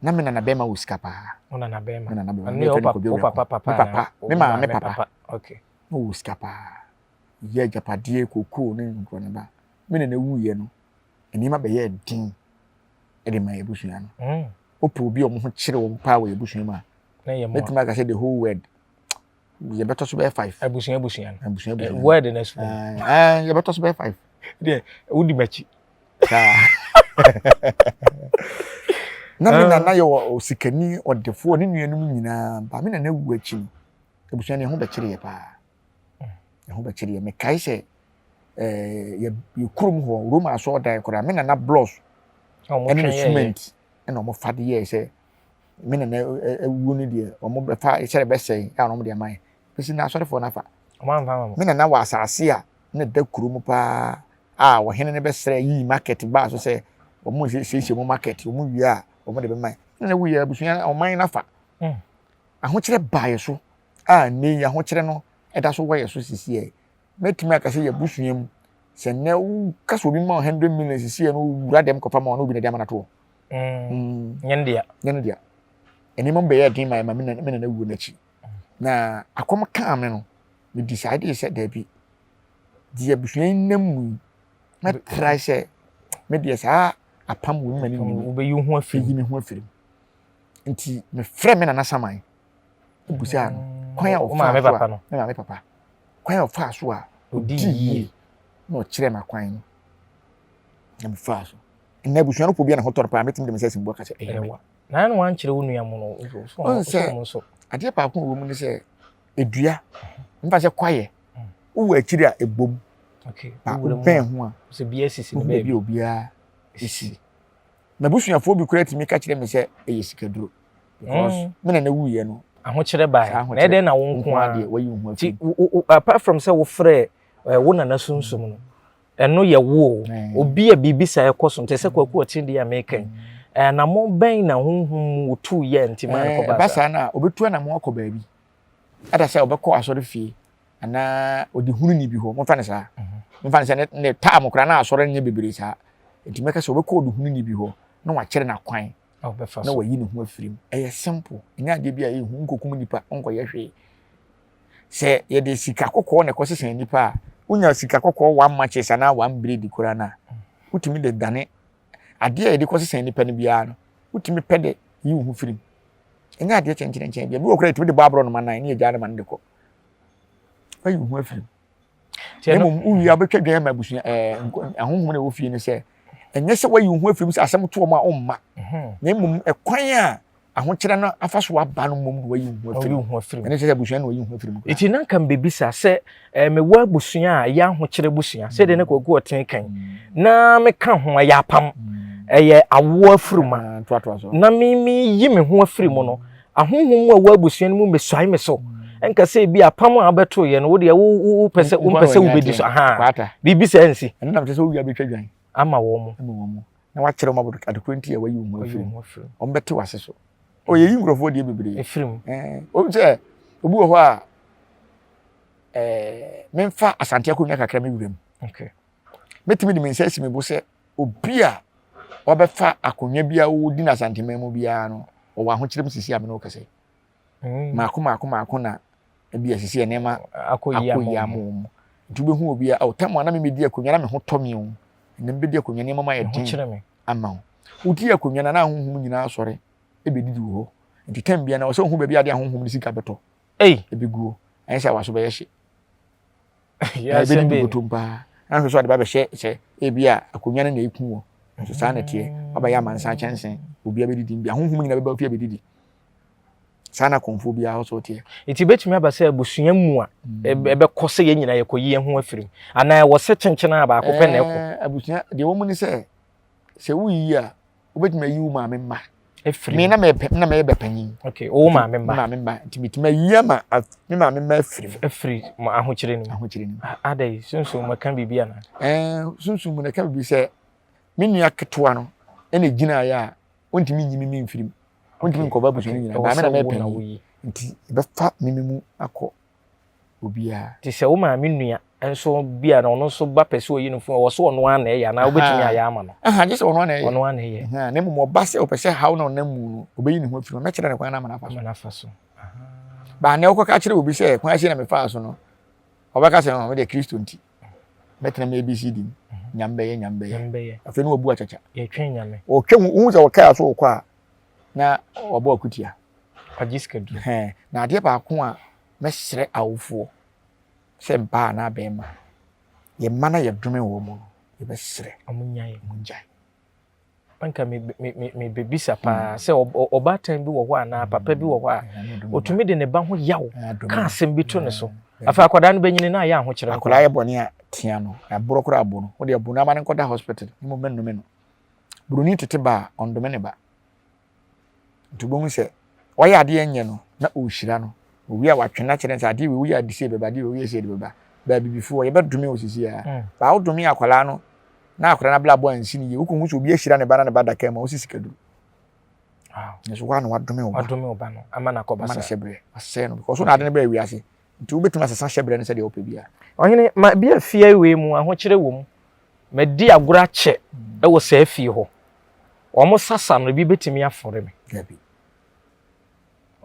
Na me nana bɛrima wɔ sika paa. Wo nana bɛrima? Me nana bɛrima. Me yɛfrɛ no Kwadwo Awuako. Me papa, me maame papa. Okay. Na ɔwɔ sika paa. Yɛ agyapadeɛ, kokoo ne nkurɔ ne ba. Me nana wuiɛ no, nneɛma bɛyɛɛ den de ma yɛn abusua no. Mm. Wopɛ obi a wɔn ho kyere wɔn paa wɔ yɛn abusua mu a, mɛtumi aka sɛ the whole world yɛbɛtɔ so bɛyɛ five. abusua abusua no abusua abusua eh, word na so. ɛɛ yɛbɛtɔ so bɛyɛ five. deɛ wodi m'akyi. na me nana yɛ osikani ɔdefoɔ ne nuanom nyinaa ba me nana wu akyi no abusua no ɛho bɛkyere yɛ paa ɛho bɛkyere yɛ mekae sɛ ɛɛ yɛ yɛ kurom hɔ Roma asɔɔdan koraa me nana blɔs ɛne ne cement ɛna wɔn fa de yɛɛ sɛ me nana awuo no deɛ wɔn bɛfa sɛ ɛbɛsɛe a wɔn de ama yɛ bɛsi na asɔrefoɔ no afa me nana wɔ asase a na ɛda kuro mu paa a ɔhene no bɛsrɛ yii market baa so sɛ wɔn siesie wɔn market wɔn wie a wɔn de bɛma yɛ me nana wuyɛ abusua ɔman no afa hmm. ahokyerɛ baa yɛ so a nne yi ahokyerɛ no ɛda so wɔ yɛ so sisi yɛ mɛtumi aka sɛ yɛ abusua mu sɛ nnɛ woka sɛ obi ma 100 million sisi yɛ no wura dɛm kɔfa ma ɔno obi na de ama no atoɔ Mm. Nyɛ ne dea. Nyɛ ne dea. Nneɛma mu bɛyɛ den ma ɛma me nana wuo n'akyi. Na akɔm kaa me no, me decide sɛ daabi. Deɛ abusua yi nam mu yi, mɛtrae sɛ me deɛ saa apam wɔ mu ma ne nni mu. Wobɛyi wo ho afiri mu. me ho afiri mu. Nti mefrɛ me nana saman ebusaa no mm. kwan a ɔfaa so a me maame papa kwan a ɔfaa so a ɔdii yie na ɔkyerɛ me akwan no na mefaa so. Nnɛ abusua no kɔ bi a ne ho tɔ no paa mɛtumi de me nsa asi me bo aka sɛ ɛyɛ me. Na na wankyerɛ wo nua mu no ɔn sɛ adeɛ baako wɔ mu ne sɛ edua mfa sɛ kwaeɛ mm. wowɔ akyiri a ɛbom ba wobɛn ho a sɛ bia sisi no baabi a obiara si m'abusuafoɔ bi koraa tumi ka kyerɛ me sɛ ɛyɛ sikaduro because mm. me na na wuiɛ no ahokyerɛ bae na ɛdɛn na wo nko ara deɛ wayi wo ho afiri apart from sɛ wofrɛ eh, wo nana sunsum no Ɛno yɛ wo o. Obi a biribi saa ɛkɔ so, nti sɛ Kwaku Ɔkyen deɛ a meka yi, anammɔn bɛn na honhom mu wotuu yɛ nti maa no kɔbaa saa? Ɛba saa no a, obetu anammɔn akɔ baabi. Ada sɛ ɔbɛkɔ asɔre fie anaa ɔdehununi bi hɔ, momfa no saa. Momfa no sɛ ne taam koraa na asɔre nyɛ bebree saa. Nti mɛka sɛ ɔbɛkɔ ɔdehununi bi hɔ na wakyerɛ no akwan na wayi ne ho afiri mu. Ɛyɛ simple, ɛnyɛ adeɛ bi a ɛyɛ hu, wonkɔkum nipa, wonkɔyɛ hwee. Sɛ yɛde sika kɔkɔɔ na ɛkɔsesa nnipa a, wonya sika kɔkɔɔ one matches anaa one braid koraa no a, wotumi de dane. Adeɛ a yɛde kɔsesa nipa no biara no, wotumi pɛ de yi wo ho firi mu. Ɛnyɛ adeɛ kyɛnkyerɛnkyɛn bi. Ebi wɔ koraa yɛtumi de bɔ aborɔnoma nan ne yɛgyaa no ma no de kɔ. Wayi wo ho afiri mu. Na mmom wowie a wobɛtwa dwan ama abusua ɛɛ ahonhom na ɛwɔ fie no sɛ ɛnyɛ sɛ wayi wo ho afiri mu sɛ asɛm to wɔn a ɔmma. Mhm. Na mmom ɛkwan a ahokyerɛ no afa so aba no mmom na wayi wo ho afiri mu. Ɛno kyerɛ sɛ abusua na wayi wo ho afiri mu. Nti na nka mbɛbisa sɛ ɛɛ mewɔ abusua a ɛyɛ ahokyerɛ abusua sɛdeɛ ne Kwaku Ɔten kan mm. na meka ho ɛyɛ apam mm. ɛyɛ awoɔ afirima ah, na me meyi me ho afiri mu no ahonhom mu a ɛwɔ abusua no mu mɛsuae me so nka sɛ ebi apam a wobɛto yɛ no wo deɛ wopɛ sɛ wompɛ sɛ wobɛdi so aha biribi sɛ nsi ɛno nam kyɛ sɛ wowia bɛtwa dwan ama wɔn mu ama wɔn mu na wakyerɛ wɔn abɔdɔ adekoro nti a wayi wɔn afiri mu wɔn bɛte wase so ɔyɛ yi nkurɔfoɔ deɛ bebree efiri mu ɛɛ obi sɛ obi wɔ hɔ a ɛɛ memfa asante akonnwa kakra me wura mu okay mɛtumi de me nsa asi me bo sɛ obi a wabɛfa akonnwa bi a wɔdi no asanteman mu biara no ɔwɔ ahokyerɛ mu sisi a me ne wo kasa yi mm. maako maako maako na ebi asisi yɛ nneɛma akɔ yi ama wɔn mu nti wobɛhu obi a ɔtam a na memedi akonnwa na me ho tɔ me o ɛnna mebɛdi akonnwa nneɛma ma yɛ den ama wo wodi akonnwa na na ahonhom nyinaa asɔre ɛbɛdidi wɔ hɔ nti tam bia na ɔsɛ wohu baabi ade ahonhom no sika bɛtɔ ɛbɛguo ɛnyɛ sɛ waso bɛyɛ hye ɛbɛdi bi bɔtɔm paa na nhwɛ so ade ba bɛhyɛ sɛ ebi a akonnwa no na eku wɔ nso saa na ɛteɛ wabɛyɛ amansan kyɛnse obi abɛdidi bi ahonhom nyina bɛba fie abɛdidi saa na kɔnfoɔ biara nso teɛ. Nti bɛtumi aba sɛ abusua mu a mm. ɛbɛkɔ sɛ yɛn nyinaa yɛkɔyi yɛn ho afiri mu anaa ɛwɔ sɛ kyenkyen a baako pɛ na ɛkɔ. Abusua deɛ wɔn mu ne sɛ sɛ woyi a wobɛtumi ayi wo maame mma efiri me na mɛpɛ na mɛyɛ bɛpanyin okay wo maame mma maame mma nti metumi ayi ama me maame mma afiri mu afiri mu ahokyere no mu ahokyere no mu adai sunsun mu ka biribi ana ɛɛ sunsun mu na ka biribi sɛ me nua ketewa no ɛna gyina yɛ a ontumi nyi me me mfiri mu ontumi nkɔba abusua no nyinaa maame na mɛyɛ panyin nti ɛbɛfa me me mu akɔ obiara. Te sɛ wo maame nua nso bi a na ɔno nso ba pɛ sɛ ɔyi no funu ɔwɔ so ɔno ara na ɛyɛ anaa wobɛtumi ayɛ ama no. Aha gye sɛ ɔno ara na ɛyɛ. Ɔno ara na ɛyɛ. Na mmom ɔba sɛ ɔpɛ sɛ haw na ɔnam mu no ɔbɛyi ne ho afiri mu mɛkyerɛ ne kwan na ama no afa so. Ama no afa so. Baa nea wokɔka kyerɛ obi sɛ kwan si na mefaa so no ɔbɛka sɛ ɔmo deɛ Kristo nti mɛtena me ABCD mu nyame bɛyɛ nyame bɛyɛ afei ne wabu akyakya. Yɛtwɛn nyame. Ɔtwɛn wohu sɛ ɔkaa so wokɔ a na wabɔ akutia. Wagye sika duro. Na adeɛ baako a mɛsrɛ awofoɔ sɛ baa anaa bɛrima, yɛn mma no a yɛdome wɔn no, yɛbɛsrɛ wɔn nnyae. Wɔn nnyae. Anka me me me mebɛbisa paa sɛ ɔbaatan bi wɔ hɔ anaa papa bi wɔ hɔ a ɔtumi de ne ba ho yaw ka asɛm bi to ne so. Afei akwadaa no bɛnyini na ayɛ ahokyerɛ nko. Akwadaa yɛ bɔne a tea no, ɛborɔ koraa bo no, wode ɛbo no ama no nkɔda hospital, mmom mɛnnome no. Buroni tete ba a, ɔndome ne ba. Nti wobɛhu sɛ ɔyɛ adeɛ nyɛ no na ɔrehyira no. Owie a watwe no akyerɛ no sɛ adeɛ wei woyɛ ade sei bɛba, adeɛ wei woyɛ sei de bɛba. Baa abibifoɔ yɛbɛdome wo sisi a. Mm. Baa wodome akwadaa no na akwadaa no abrabɔ ansi no yie. Wokɔhu sɛ obi ahyira ne ba na ne ba da kaa mu a wosi sika duru. Nanso woa na wadome wo ba. Wadome wo ba no ama no akɔba saa. Ama no hyɛbrɛ. Wasɛe no because wo na ade no baa wiase. Nti wobɛtumi asesa hyɛbrɛ no sɛdeɛ wopɛ biara. Ɔhene, ma bi a fie wei mu ahokyerɛ wɔ mu. Madi agorɔ akyɛ wɔ saa fie hɔ. Wɔn sasa no, ebi bɛtumi afɔre me. Dabi.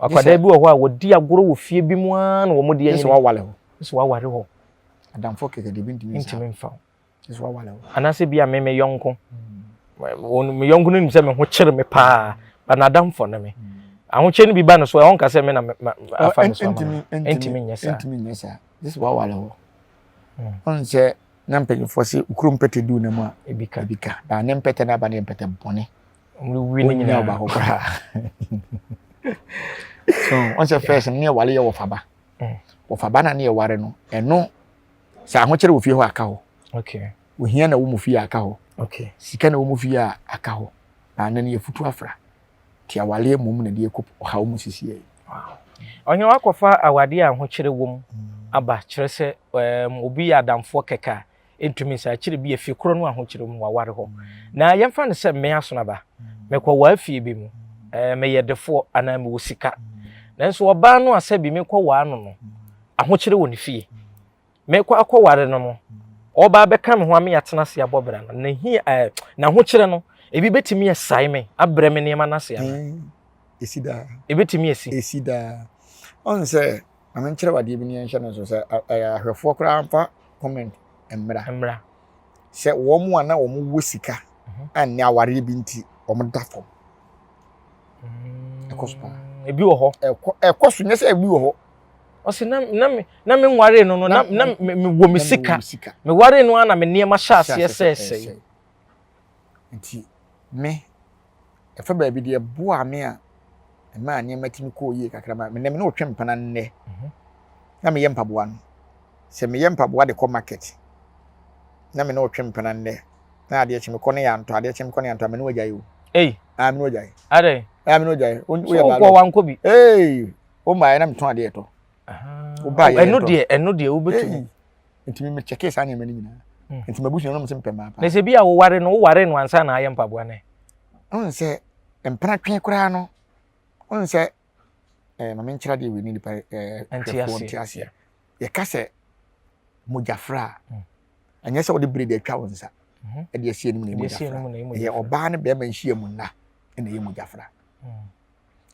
Akwadaa bi wɔ hɔ a wɔdi agorɔ wɔ fie bi mu ara na wɔn de anyini. Sɛ wawale hɔ. Sɛ waware hɔ. Adamfo kɛkɛ de bi ntumi nsa. Ntumi nfa. Sɛ wawale hɔ. Anaasɛ bi a me me yɔnko. Wɔn me yɔnko no nim sɛ me ho kyere me paa, ba n'adamfo ne me. Ahokyere no bi ba no so ɛwɔ nka sɛ me na afa me so ama no. Ntumi nyɛ saa. Ntumi nyɛ saa. Sɛ wawale hɔ. Ɔn sɛ na mpanyinfoɔ se okurom mpɛtɛ du na mu a ebi ka ebi ka ba ne mpɛtɛ no aba ne mpɛtɛ bɔne wi ne nyinaa baako koraa so wɔn sɛ first ne ɛware yɛ wɔfaba mm. wɔfaba na ne ɛware no ɛno sɛ ahokyere wɔ fie hɔ aka hɔ okay ohia na wɔ mu fie aka hɔ okay sika na wɔ mu fie a aka hɔ na ne no yɛ futu afra Nti awareɛ mmom na ɛde yɛkɔ ɔhaw mu sisi yɛ. Ɔhene wakɔfa awadeɛ a ahokyere wom aba kyerɛ sɛ um, obi yɛ adamfoɔ kɛkɛ a ɛntumi nsa akyire bi efie korɔ no ahokyere mu waware hɔ. Na yɛmfa no sɛ me asonaba mekɔ waa fie bi mu eh, meyɛ defoɔ anaa mewɔ sika nanso ɔbaa no a sɛbi mekɔ waa no no ahokyere wɔ ne fie. Mekɔ akɔware no no, ɔba abɛka me ho ame atena ase abɔ bra no, n'ahia ɛɛ n'ahokyerɛ no, ebi betumi asae me, abrɛ me nneɛma no ase ana? Esi daa. Ebetumi esi. Esi daa. Ɔn sɛ, ma menkyerɛ wo adeɛ bi ne yɛnhyɛ no nso sɛ ahwɛfoɔ koraa mfa comment mmra. Mmra. Sɛ wɔn a na wɔn wɔ sika mm. a nnɛ awareɛ bi nti wɔn da fam. Ɛkɔ so paa. Ebi wɔ hɔ. Ɛkɔ ɛkɔ so nyɛ sɛ ebi wɔ hɔ. Ɔsi na na me na me nwaree no no na na me me wɔ me sika. Me waree no ara na me nneɛma hyɛ aseɛ sɛɛsɛe. Nti me ɛfa baabi deɛ ɛboaa me a ɛmaa nneɛma tumi kɔɔ yie kakra ma me nnɛ me ne wotwe mpena nnɛ mhm. na meyɛ mpaboa no sɛ meyɛ mpaboa de kɔ market na me ne wotwe mpena nnɛ na adeɛ kye mekɔ ne yɛ antɔ adeɛ kye mekɔ ne yɛ antɔ a me ne wagyae o ei ah me ne wagyae adɛn ah me ne wagyae woyɛ baa wokɔ wankɔ bi ei wo mmaeɛ na metɔn adeɛ tɔ wobaeɛ ɛno deɛ ɛno deɛ wobɛtumi nti me kyɛkee saa nneɛma no nyinaa hmm. nti mabusua no sɛ mpɛ mmaa paa na sɛ bi a woware no woware no ansa na ayɛ mpaboa no ɔn sɛ mpena twe koraa no ɔn sɛ ɛɛ eh, maame nkyerɛ adeɛ wei ne nipa ɛɛ eh, hwɛfoɔ nte aseɛ yɛka sɛ mogyafra a hmm. ɛnyɛ sɛ wɔde bere atwa wo nsa mhm. ɛde asi anim na ɛyɛ mogyafra ɛyɛ ɔbaa ne bɛrima nhyia mu nna ɛna ɛyɛ mogyafra hmm.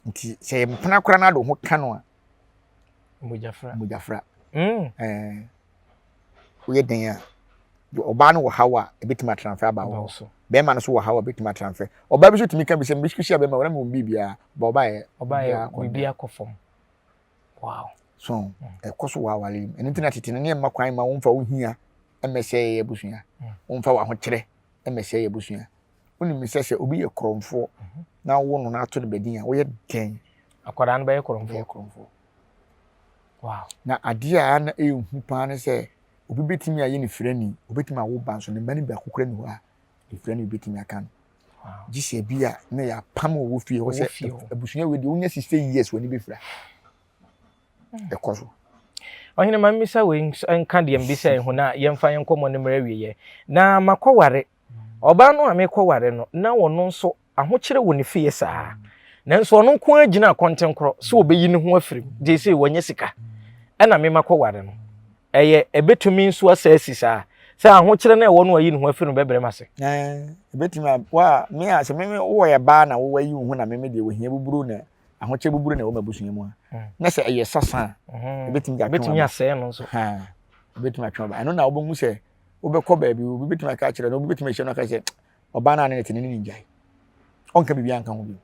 nti sɛ yɛ mpena koraa no ade ho ka no a mogyafra mogyafra mm. ɛɛ woyɛ den a ɔbaa no wɔ haw a ebetumi atranfɛ aba wɔ so bɛrima no so wɔ haw a ebetumi atranfɛ ɔbaa bi so tumi ka bi sɛ mbɛsi hyia bɛrima wɔn mu biribiara ba ɔbaa yɛ ɔbaa yɛ biribi akɔ fam wow so mm. ɛkɔ so wɔ aware mu ɛno nti na tete no ne ɛmma kwan ma wɔmfa wo hia mmɛsɛe yɛ abusua mm. wɔmfa wɔ ahokyerɛ mmɛsɛe yɛ abusua wonim sɛ sɛ obi yɛ korɔmfoɔ mhm. na wo no na ato no bɛdin a woyɛ dɛn akwadaa no bɛyɛ korɔmfoɔ bɛyɛ korɔmfoɔ wow na adeɛ a na ɛyɛ paa ne sɛ obi bɛtumi ayɛ ne firani obɛtumi awo ba nso ne mma no baako kura ni hɔ a ne firani bɛtumi aka no gye sɛ bi a na yɛapam wɔ wɔ fie hɔ sɛ abusua wei deɛ wonya 60 years w'ani bɛfira hmm. ɛkɔ so ɔhene ma mmisa wei nka deɛ mbisa ho na yɛmfa yɛn nkɔmmɔ no mmerɛ awieɛ na makɔware Ɔbaa no a merekɔware no, na ɔno nso, ahokyere wɔ ne fie saa. Nanso ɔno nko ara gyina akɔntenkorɔ sɛ ɔbɛyi ne ho afiri mu. Gye sɛ wanya sika. Ɛna me makɔware no. Ɛyɛ, ɛbɛtumi nso asa asi saa. Sɛ ahokyere no a ɛwɔ no ayi ne ho afiri no bɛbrɛ me ase. Ɛbɛtumi a, wa, me a, sɛ me, wowɔ yɛ baa na wowɔ ayi wo ho na me me deɛ wɔhia buburo na ahokyere buburo na ɛwɔ m'abusua mu a. Hmm. Na sɛ ɛyɛ sasa a, hmm. ɛbɛtumi de atwe Ɛbɛtumi asɛe no nso. Ɛbɛtumi atwe aba. Ɛno na wobɛhu sɛ wobɛkɔ baabi obi bɛtumi aka akyerɛ no obi bɛtumi ahyia no aka sɛ ɔbaa no a ne ne te ne ne ngyae ɔnka biribi anka ho bio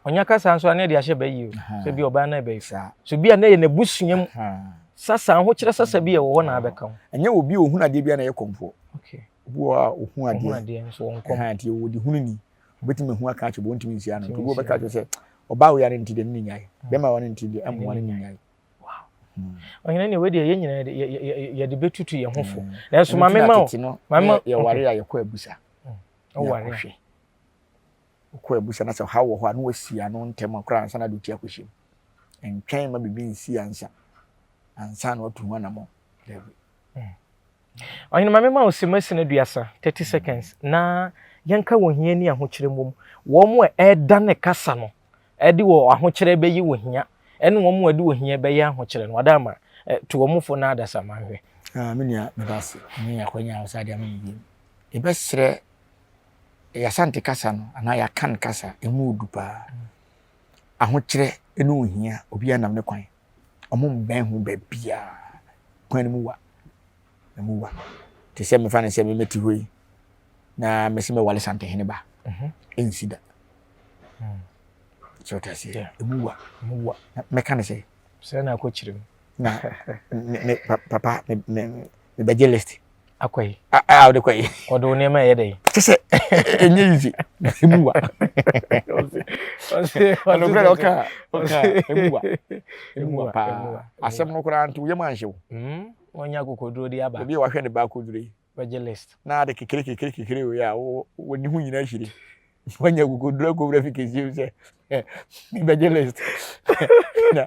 ɔnya kasa nso a ne de ahyɛ bɛyi o sɛ bi ɔbaa no ɛbɛyi saa so bi a na yɛ n'abusua mu sasa ahokyerɛ sasa bi a ɛwɔ hɔ na abɛka ho ɛnyɛ obi a ohun adeɛ bi a na ɛyɛ kɔmfoɔ obi wɔ a ohun adeɛ adeɛ nso wɔn kɔm nti wɔde hunu ni obetumi ehu aka akyerɛ wɔn ntumi nsi ano nti obi wɔbɛka akyerɛ sɛ ɔbaa wei a ne nti deɛ ne ne nyae bɛrima wa ne nti deɛ ɛmmoa ne ne nyae Ɔhene ne wei deɛ yɛn nyinaa yɛde bɛtutu yɛn ho fo. Nanso maame ma o. Maame yɛware a yɛkɔ abusa. Ɔware. Yɛkɔhwɛ. Wokɔ abusa na sɛ ɔhaw wɔ hɔ a na wasi ano ntɛm koraa ansa na de ti akɔhyɛ mu. Ntwɛn ma biribi nsi ansa ansa na watu ho anammɔn. Dabi. Ɔhene ma mema wo simma sin aduasa, 30 seconds, na yɛnka wɔ hia ni ahokyerɛ mmom. Wɔn a ɛredane kasa no ɛde wɔ ahokyerɛ bɛyi wɔ hia, ɛne wɔn a ɛde wɔ hia bɛyɛ ahokyerɛ no, wada ama to wɔn fo na adasamma nhwɛ. Ah, me nua, meda ase ne akwanya a wosan de ama me bio. Yɛbɛsrɛ yɛn kasa no anaa yɛakan kasa, emu odu paa. Ahokyerɛ ne ohia, obiara nam ne kwan. Wɔn mbɛn ho baabiara. Kwan no mu wa. Emu wa. Te sɛ mefa no sɛ memɛte hɔ yi na mese mɛwale Santehene ba. Ɛnsi da. Sɛ ɔte aseɛ. Emu wa. Emu wa. Mɛka ne sɛ. Sɛ na akɔ kyerɛ mu. Na me papa me me mebɛgye list. Akɔ yi. A a wode kɔ yi. Ɔde wo nneɛma ɛyɛ dɛ. Kyɛ sɛ ɛnyɛ easy. Emu wa. Ɛnokorɛ na ɔka ɔka emu wa. Emu wa paa. Asɛm no koraa nti wo yam anhye wo. Wɔnya akokoduro de aba. Obi a wahwɛ ne ba akoduro yi. Bɛgye list. Na ade kekere kekere kekere wei a w'ani ho nyinaa hyire. Wanya akokoduro akɔwura fi kɛseɛ mu sɛ mebɛgye list. Na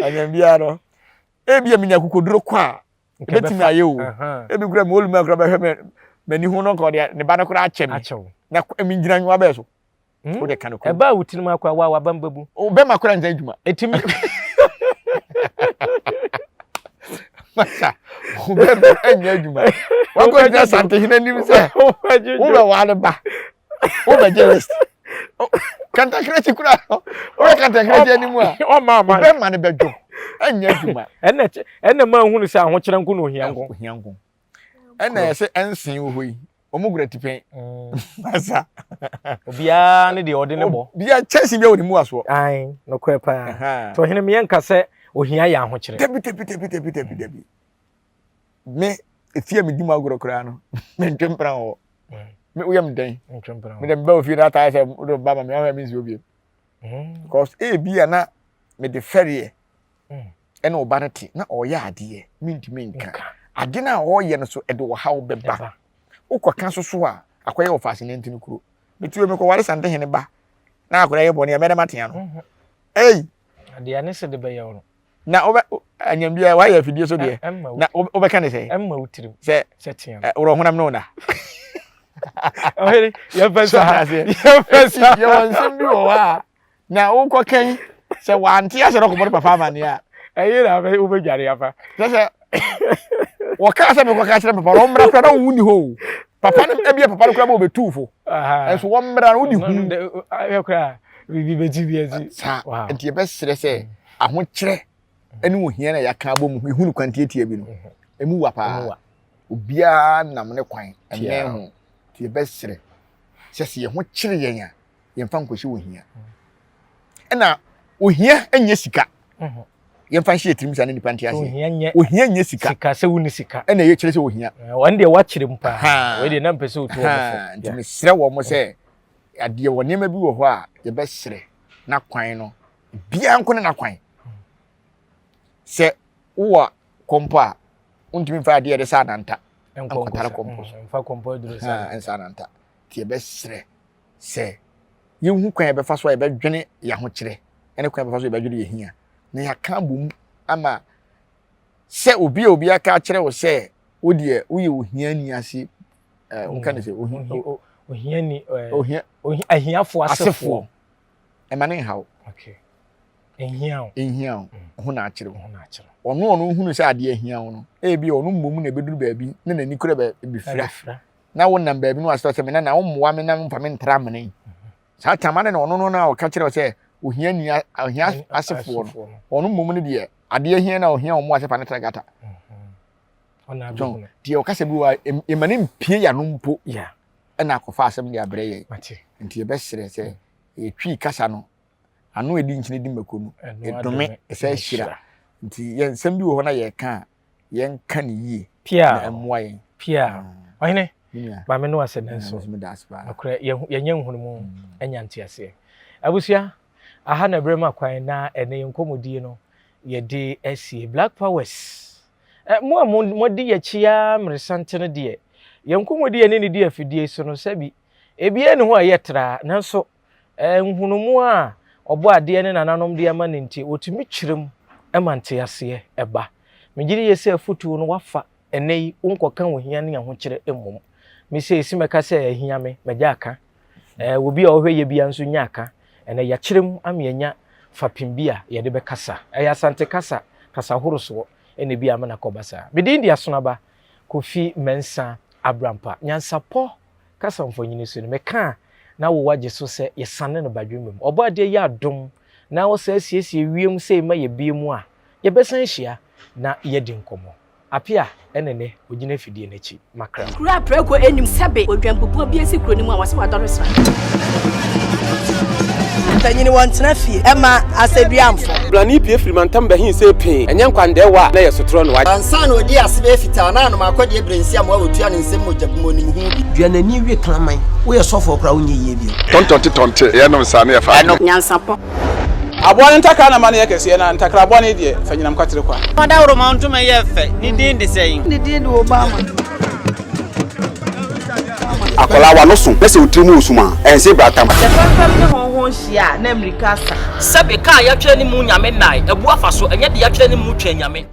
anyam biara no ebia menya akokoduro kɔ a ebetumi ayɛ o. Ebi kura mi oluma kura bɛhwɛ me m'ani ho no nka ɔde ne ba no koraa akyɛ me. Na mengyina nwa bɛɛ so. Hmm? Wode ka no kɔ. Ɛbaa wo tirim akɔ a wa wabam bɛbu. O bɛma kora nsa adwuma. Ɛtumi. Masa, wo bɛma ɛnyɛ adwuma. Wakɔ gyina Santehene anim sɛ wobɛwa ne ba. Wobɛgye list. Kantakrɛkyi kura no. Wobɛ kantakrɛkyi anim a. Ɔma ama. Bɛma no bɛdwo. Ɛnyɛ adwuma. Ɛnna ɛnna maa hunu sɛ ahokyerɛ nko na ohia nko. Ohia nko. Ɛnna ɛsɛ ɛnsen wɔ hɔ yi. Wɔn gura tipɛn. Masa. Obiara ne deɛ ɔde ne bɔ. Obiara kyɛnse bi a wɔde mu asoɔ. Ae, nokorɛ paa. Nti ɔhene meyɛ nka sɛ ohia yɛ ahokyerɛ. Dabi dabi dabi dabi dabi dabi. Me efie a medi mu agorɔ koraa no, mentwe mpena wɔ hɔ. Me woyɛ me dɛn? Mentwe mpena wɔ. Me dɛ meba ofie na ataa sɛ wode ba ma me ahwɛ me nsuo bio. Because ebi a na mede fɛreɛ ɛna ɔba no te na ɔyɛ adeɛ mentumi nka. Ade no a ɔreyɛ no so ɛde ɔhaw bɛba. Wokɔka so so a akɔyɛ wɔ faase nantini kuro. Mete wei mekɔware Santehene ba na akwadaa yɛ bɔne a mɛdɛ matea no. Ei! Adeɛ ne se de bɛyɛ wo no. Na wobɛ anyam biara wayɛ afidie so deɛ na wobɛka ne sɛ. Ɛmma wo tirim. Sɛ sɛ tea no. Worɔ honam ne wo na. Ɔhene yɛmfɛ sa yɛmfɛ sa. Yɛwɔ nsɛm bi wɔ hɔ a na wokɔ kɛn sɛ wante asɛ no kɔbɔ no papa amaneɛ a. Ɛyɛ na wobɛdware afa. Sɛ sɛ wɔkaa sɛ mekɔka kyerɛ papa no ɔmmra koraa na wo ni hɔ o. Papa no ebia papa no koraa bɛ wɔbɛtu fo. Ɛnso wɔmmra no wodi hu. Ahwɛ koraa biribi bɛti bi akyi. Saa nti yɛbɛsrɛ sɛ ahokyerɛ ne ohia na yɛaka abɔ mu ehu no kwan tiatia bi no emu wa paa. Obiara nam ne kwan ɛmɛn ho nti yɛbɛsrɛ sɛ sɛ yɛn ho kyere yɛn a yɛmfa nkɔhyɛ ohia. Ɛna ohia nyɛ sika. Mhm. Yɛmfa nhyɛ tirim saa ne nipa nte aseɛ. Ohia nyɛ sika. Sika sɛ wonni sika. Ɛna ɛyɛ kyerɛ sɛ ohia. Wɔn deɛ wakyerɛ mu paa. Wei deɛ na mpɛ sɛ otu wɔn fo. Nti mesrɛ wɔn sɛ adeɛ wɔ nneɛma bi wɔ hɔ a yɛbɛsrɛ na kwan no biara nko ne n'akwan. Sɛ wowɔ kɔmpɔ a wontumi mfa adeɛ yɛde sa ananta nkɔtare kɔmpɔ so. Mfa kɔmpɔ aduro sa. Nsa ananta. Nti yɛbɛsrɛ sɛ yɛnhu kwan a yɛbɛfa so a yɛbɛdwene yɛn ahokyerɛ ne kwan a yɛbɛfa so yɛbɛdwene yɛn hia na yɛaka abom ama sɛ obi a obi aka akyerɛ wo sɛ wo deɛ woyɛ ohiani ase ɛɛ woka ne sɛ ohiani ohia ahiafoɔ asefoɔ ɛma ne nhaw okay nhia wo nhia wo mm. ho na akyerɛ wo ɔno ɔno hunu sɛ adeɛ ahia wo no ebi ɔno mmom na ebeduru baabi na n'ani kura baabi fira na wonam baabi no asɛ sɛ me nana wommoa me na mfa me ntra amena yi saa tama no na ɔno no na ɔka kyerɛ sɛ ohia ni ohia asefoɔ no ɔno mmom no deɛ adeɛ hia na ohia wɔn asɛ fa ne tra gata deɛ ɔkasa bi wɔ ɛma ne mpie ya no mpo ɛna akɔfa asɛm de abrɛ yɛn nti yɛbɛsrɛ sɛ yɛtwi kasa no ano ɛdi nkyene di mako no ɛdome ɛsɛ hyira nti yɛn nsɛm bi wɔ hɔ na yɛka a yɛnka no yie na ɛmmoa yɛn. Pia. Mm. Ɔhene, maame no ase ne nso. Nokorɛ, yɛnyɛ nhunumu mm. anya nteaseɛ. Abusua, aha na ɛberɛ ma kwan na ɛnɛ yɛn nkɔmmɔdie no yɛde asie. Black Powers, eh, mo a moadi yɛakyi ara mmeresante no deɛ, yɛn nkɔmmɔdie yɛne ne di afidie so no sɛbi, ebiara ne ho a ɛyɛ traa, nanso Nhunumu a Ɔbɔadeɛ ne nananom de ama no nti, wɔtumi kyerɛ mu ma nteaseɛ ba. Megye di yie sɛ afotuo no woafa ɛnnɛ yi, wonkɔka ohia ne ahokyerɛ mmom. Me sei se mɛka sɛ ahia me, magya aka. Ɛɛ, obi a ɔhwɛ yɛ biara nso nya aka. Ɛnnɛ yɛakyerɛ mu ama yɛanya fapem bi a yɛde bɛkasa. Ɛyɛ Asante kasa, kasa horosoɔ na ebi ama no akɔba saa. Me din de Asonaba Kofi Mensah Abrampa. Nyansapɔ Kasa mfonini so no, meka a na wo agye so sɛ yɛsane no badwemma mu. Ɔbɔadeɛ yɛ adom na ɔsan siesie wiem sei ma yɛbue mu a, yɛbɛsan ahyia na yɛadi nkɔmmɔ. Appiah ɛne nnɛ ɔgyina afidie no akyi. Makra. Kuro a prɛko nnim sɛbe odwanbubuo bi asi kuro no mu a wɔse wadɔre sra. Mpanyin wɔntena fie ɛma asɛduamfo. Blani pue firi mantam bɛhe see pee, ɛnyɛ nkwandɛɛwa a na ɛyɛ sotorɔ no. Ansa na ɔdii ase bɛyɛ fitaa na anom akɔdeɛ berɛ nsi amoa wɔtua ne nsam mogya bi mu ɔnim ho bi. Dua n'ani we kraman. Woyɛ sɔfoɔ koraa wonyɛ yie bio. Tɔntɔnte tɔnte yɛnom saa ne yɛfa Ɛno. Nyansapɔ. Aboa no ntakra na ma no yɛ kɛseɛ, na ntakra bɔne deɛ, fa nyinam kwatere kwa. Ɔdawuroma ntoma yɛ fɛ, ne din de sɛn? Ne din de Obama. Akwadaa w'ano so na sɛ wo tiri mu wɔ sum a, ɛnse bratam. Sɛ fɛmfɛm ne hɔnhɔn hyia a, na mmirika asa. Sɛbe, ka a yɛatwerɛ ne mu Nyame nnae, abu afa so, ɛnyɛ deɛ yɛatwerɛ ne mu Twɛn Nyame.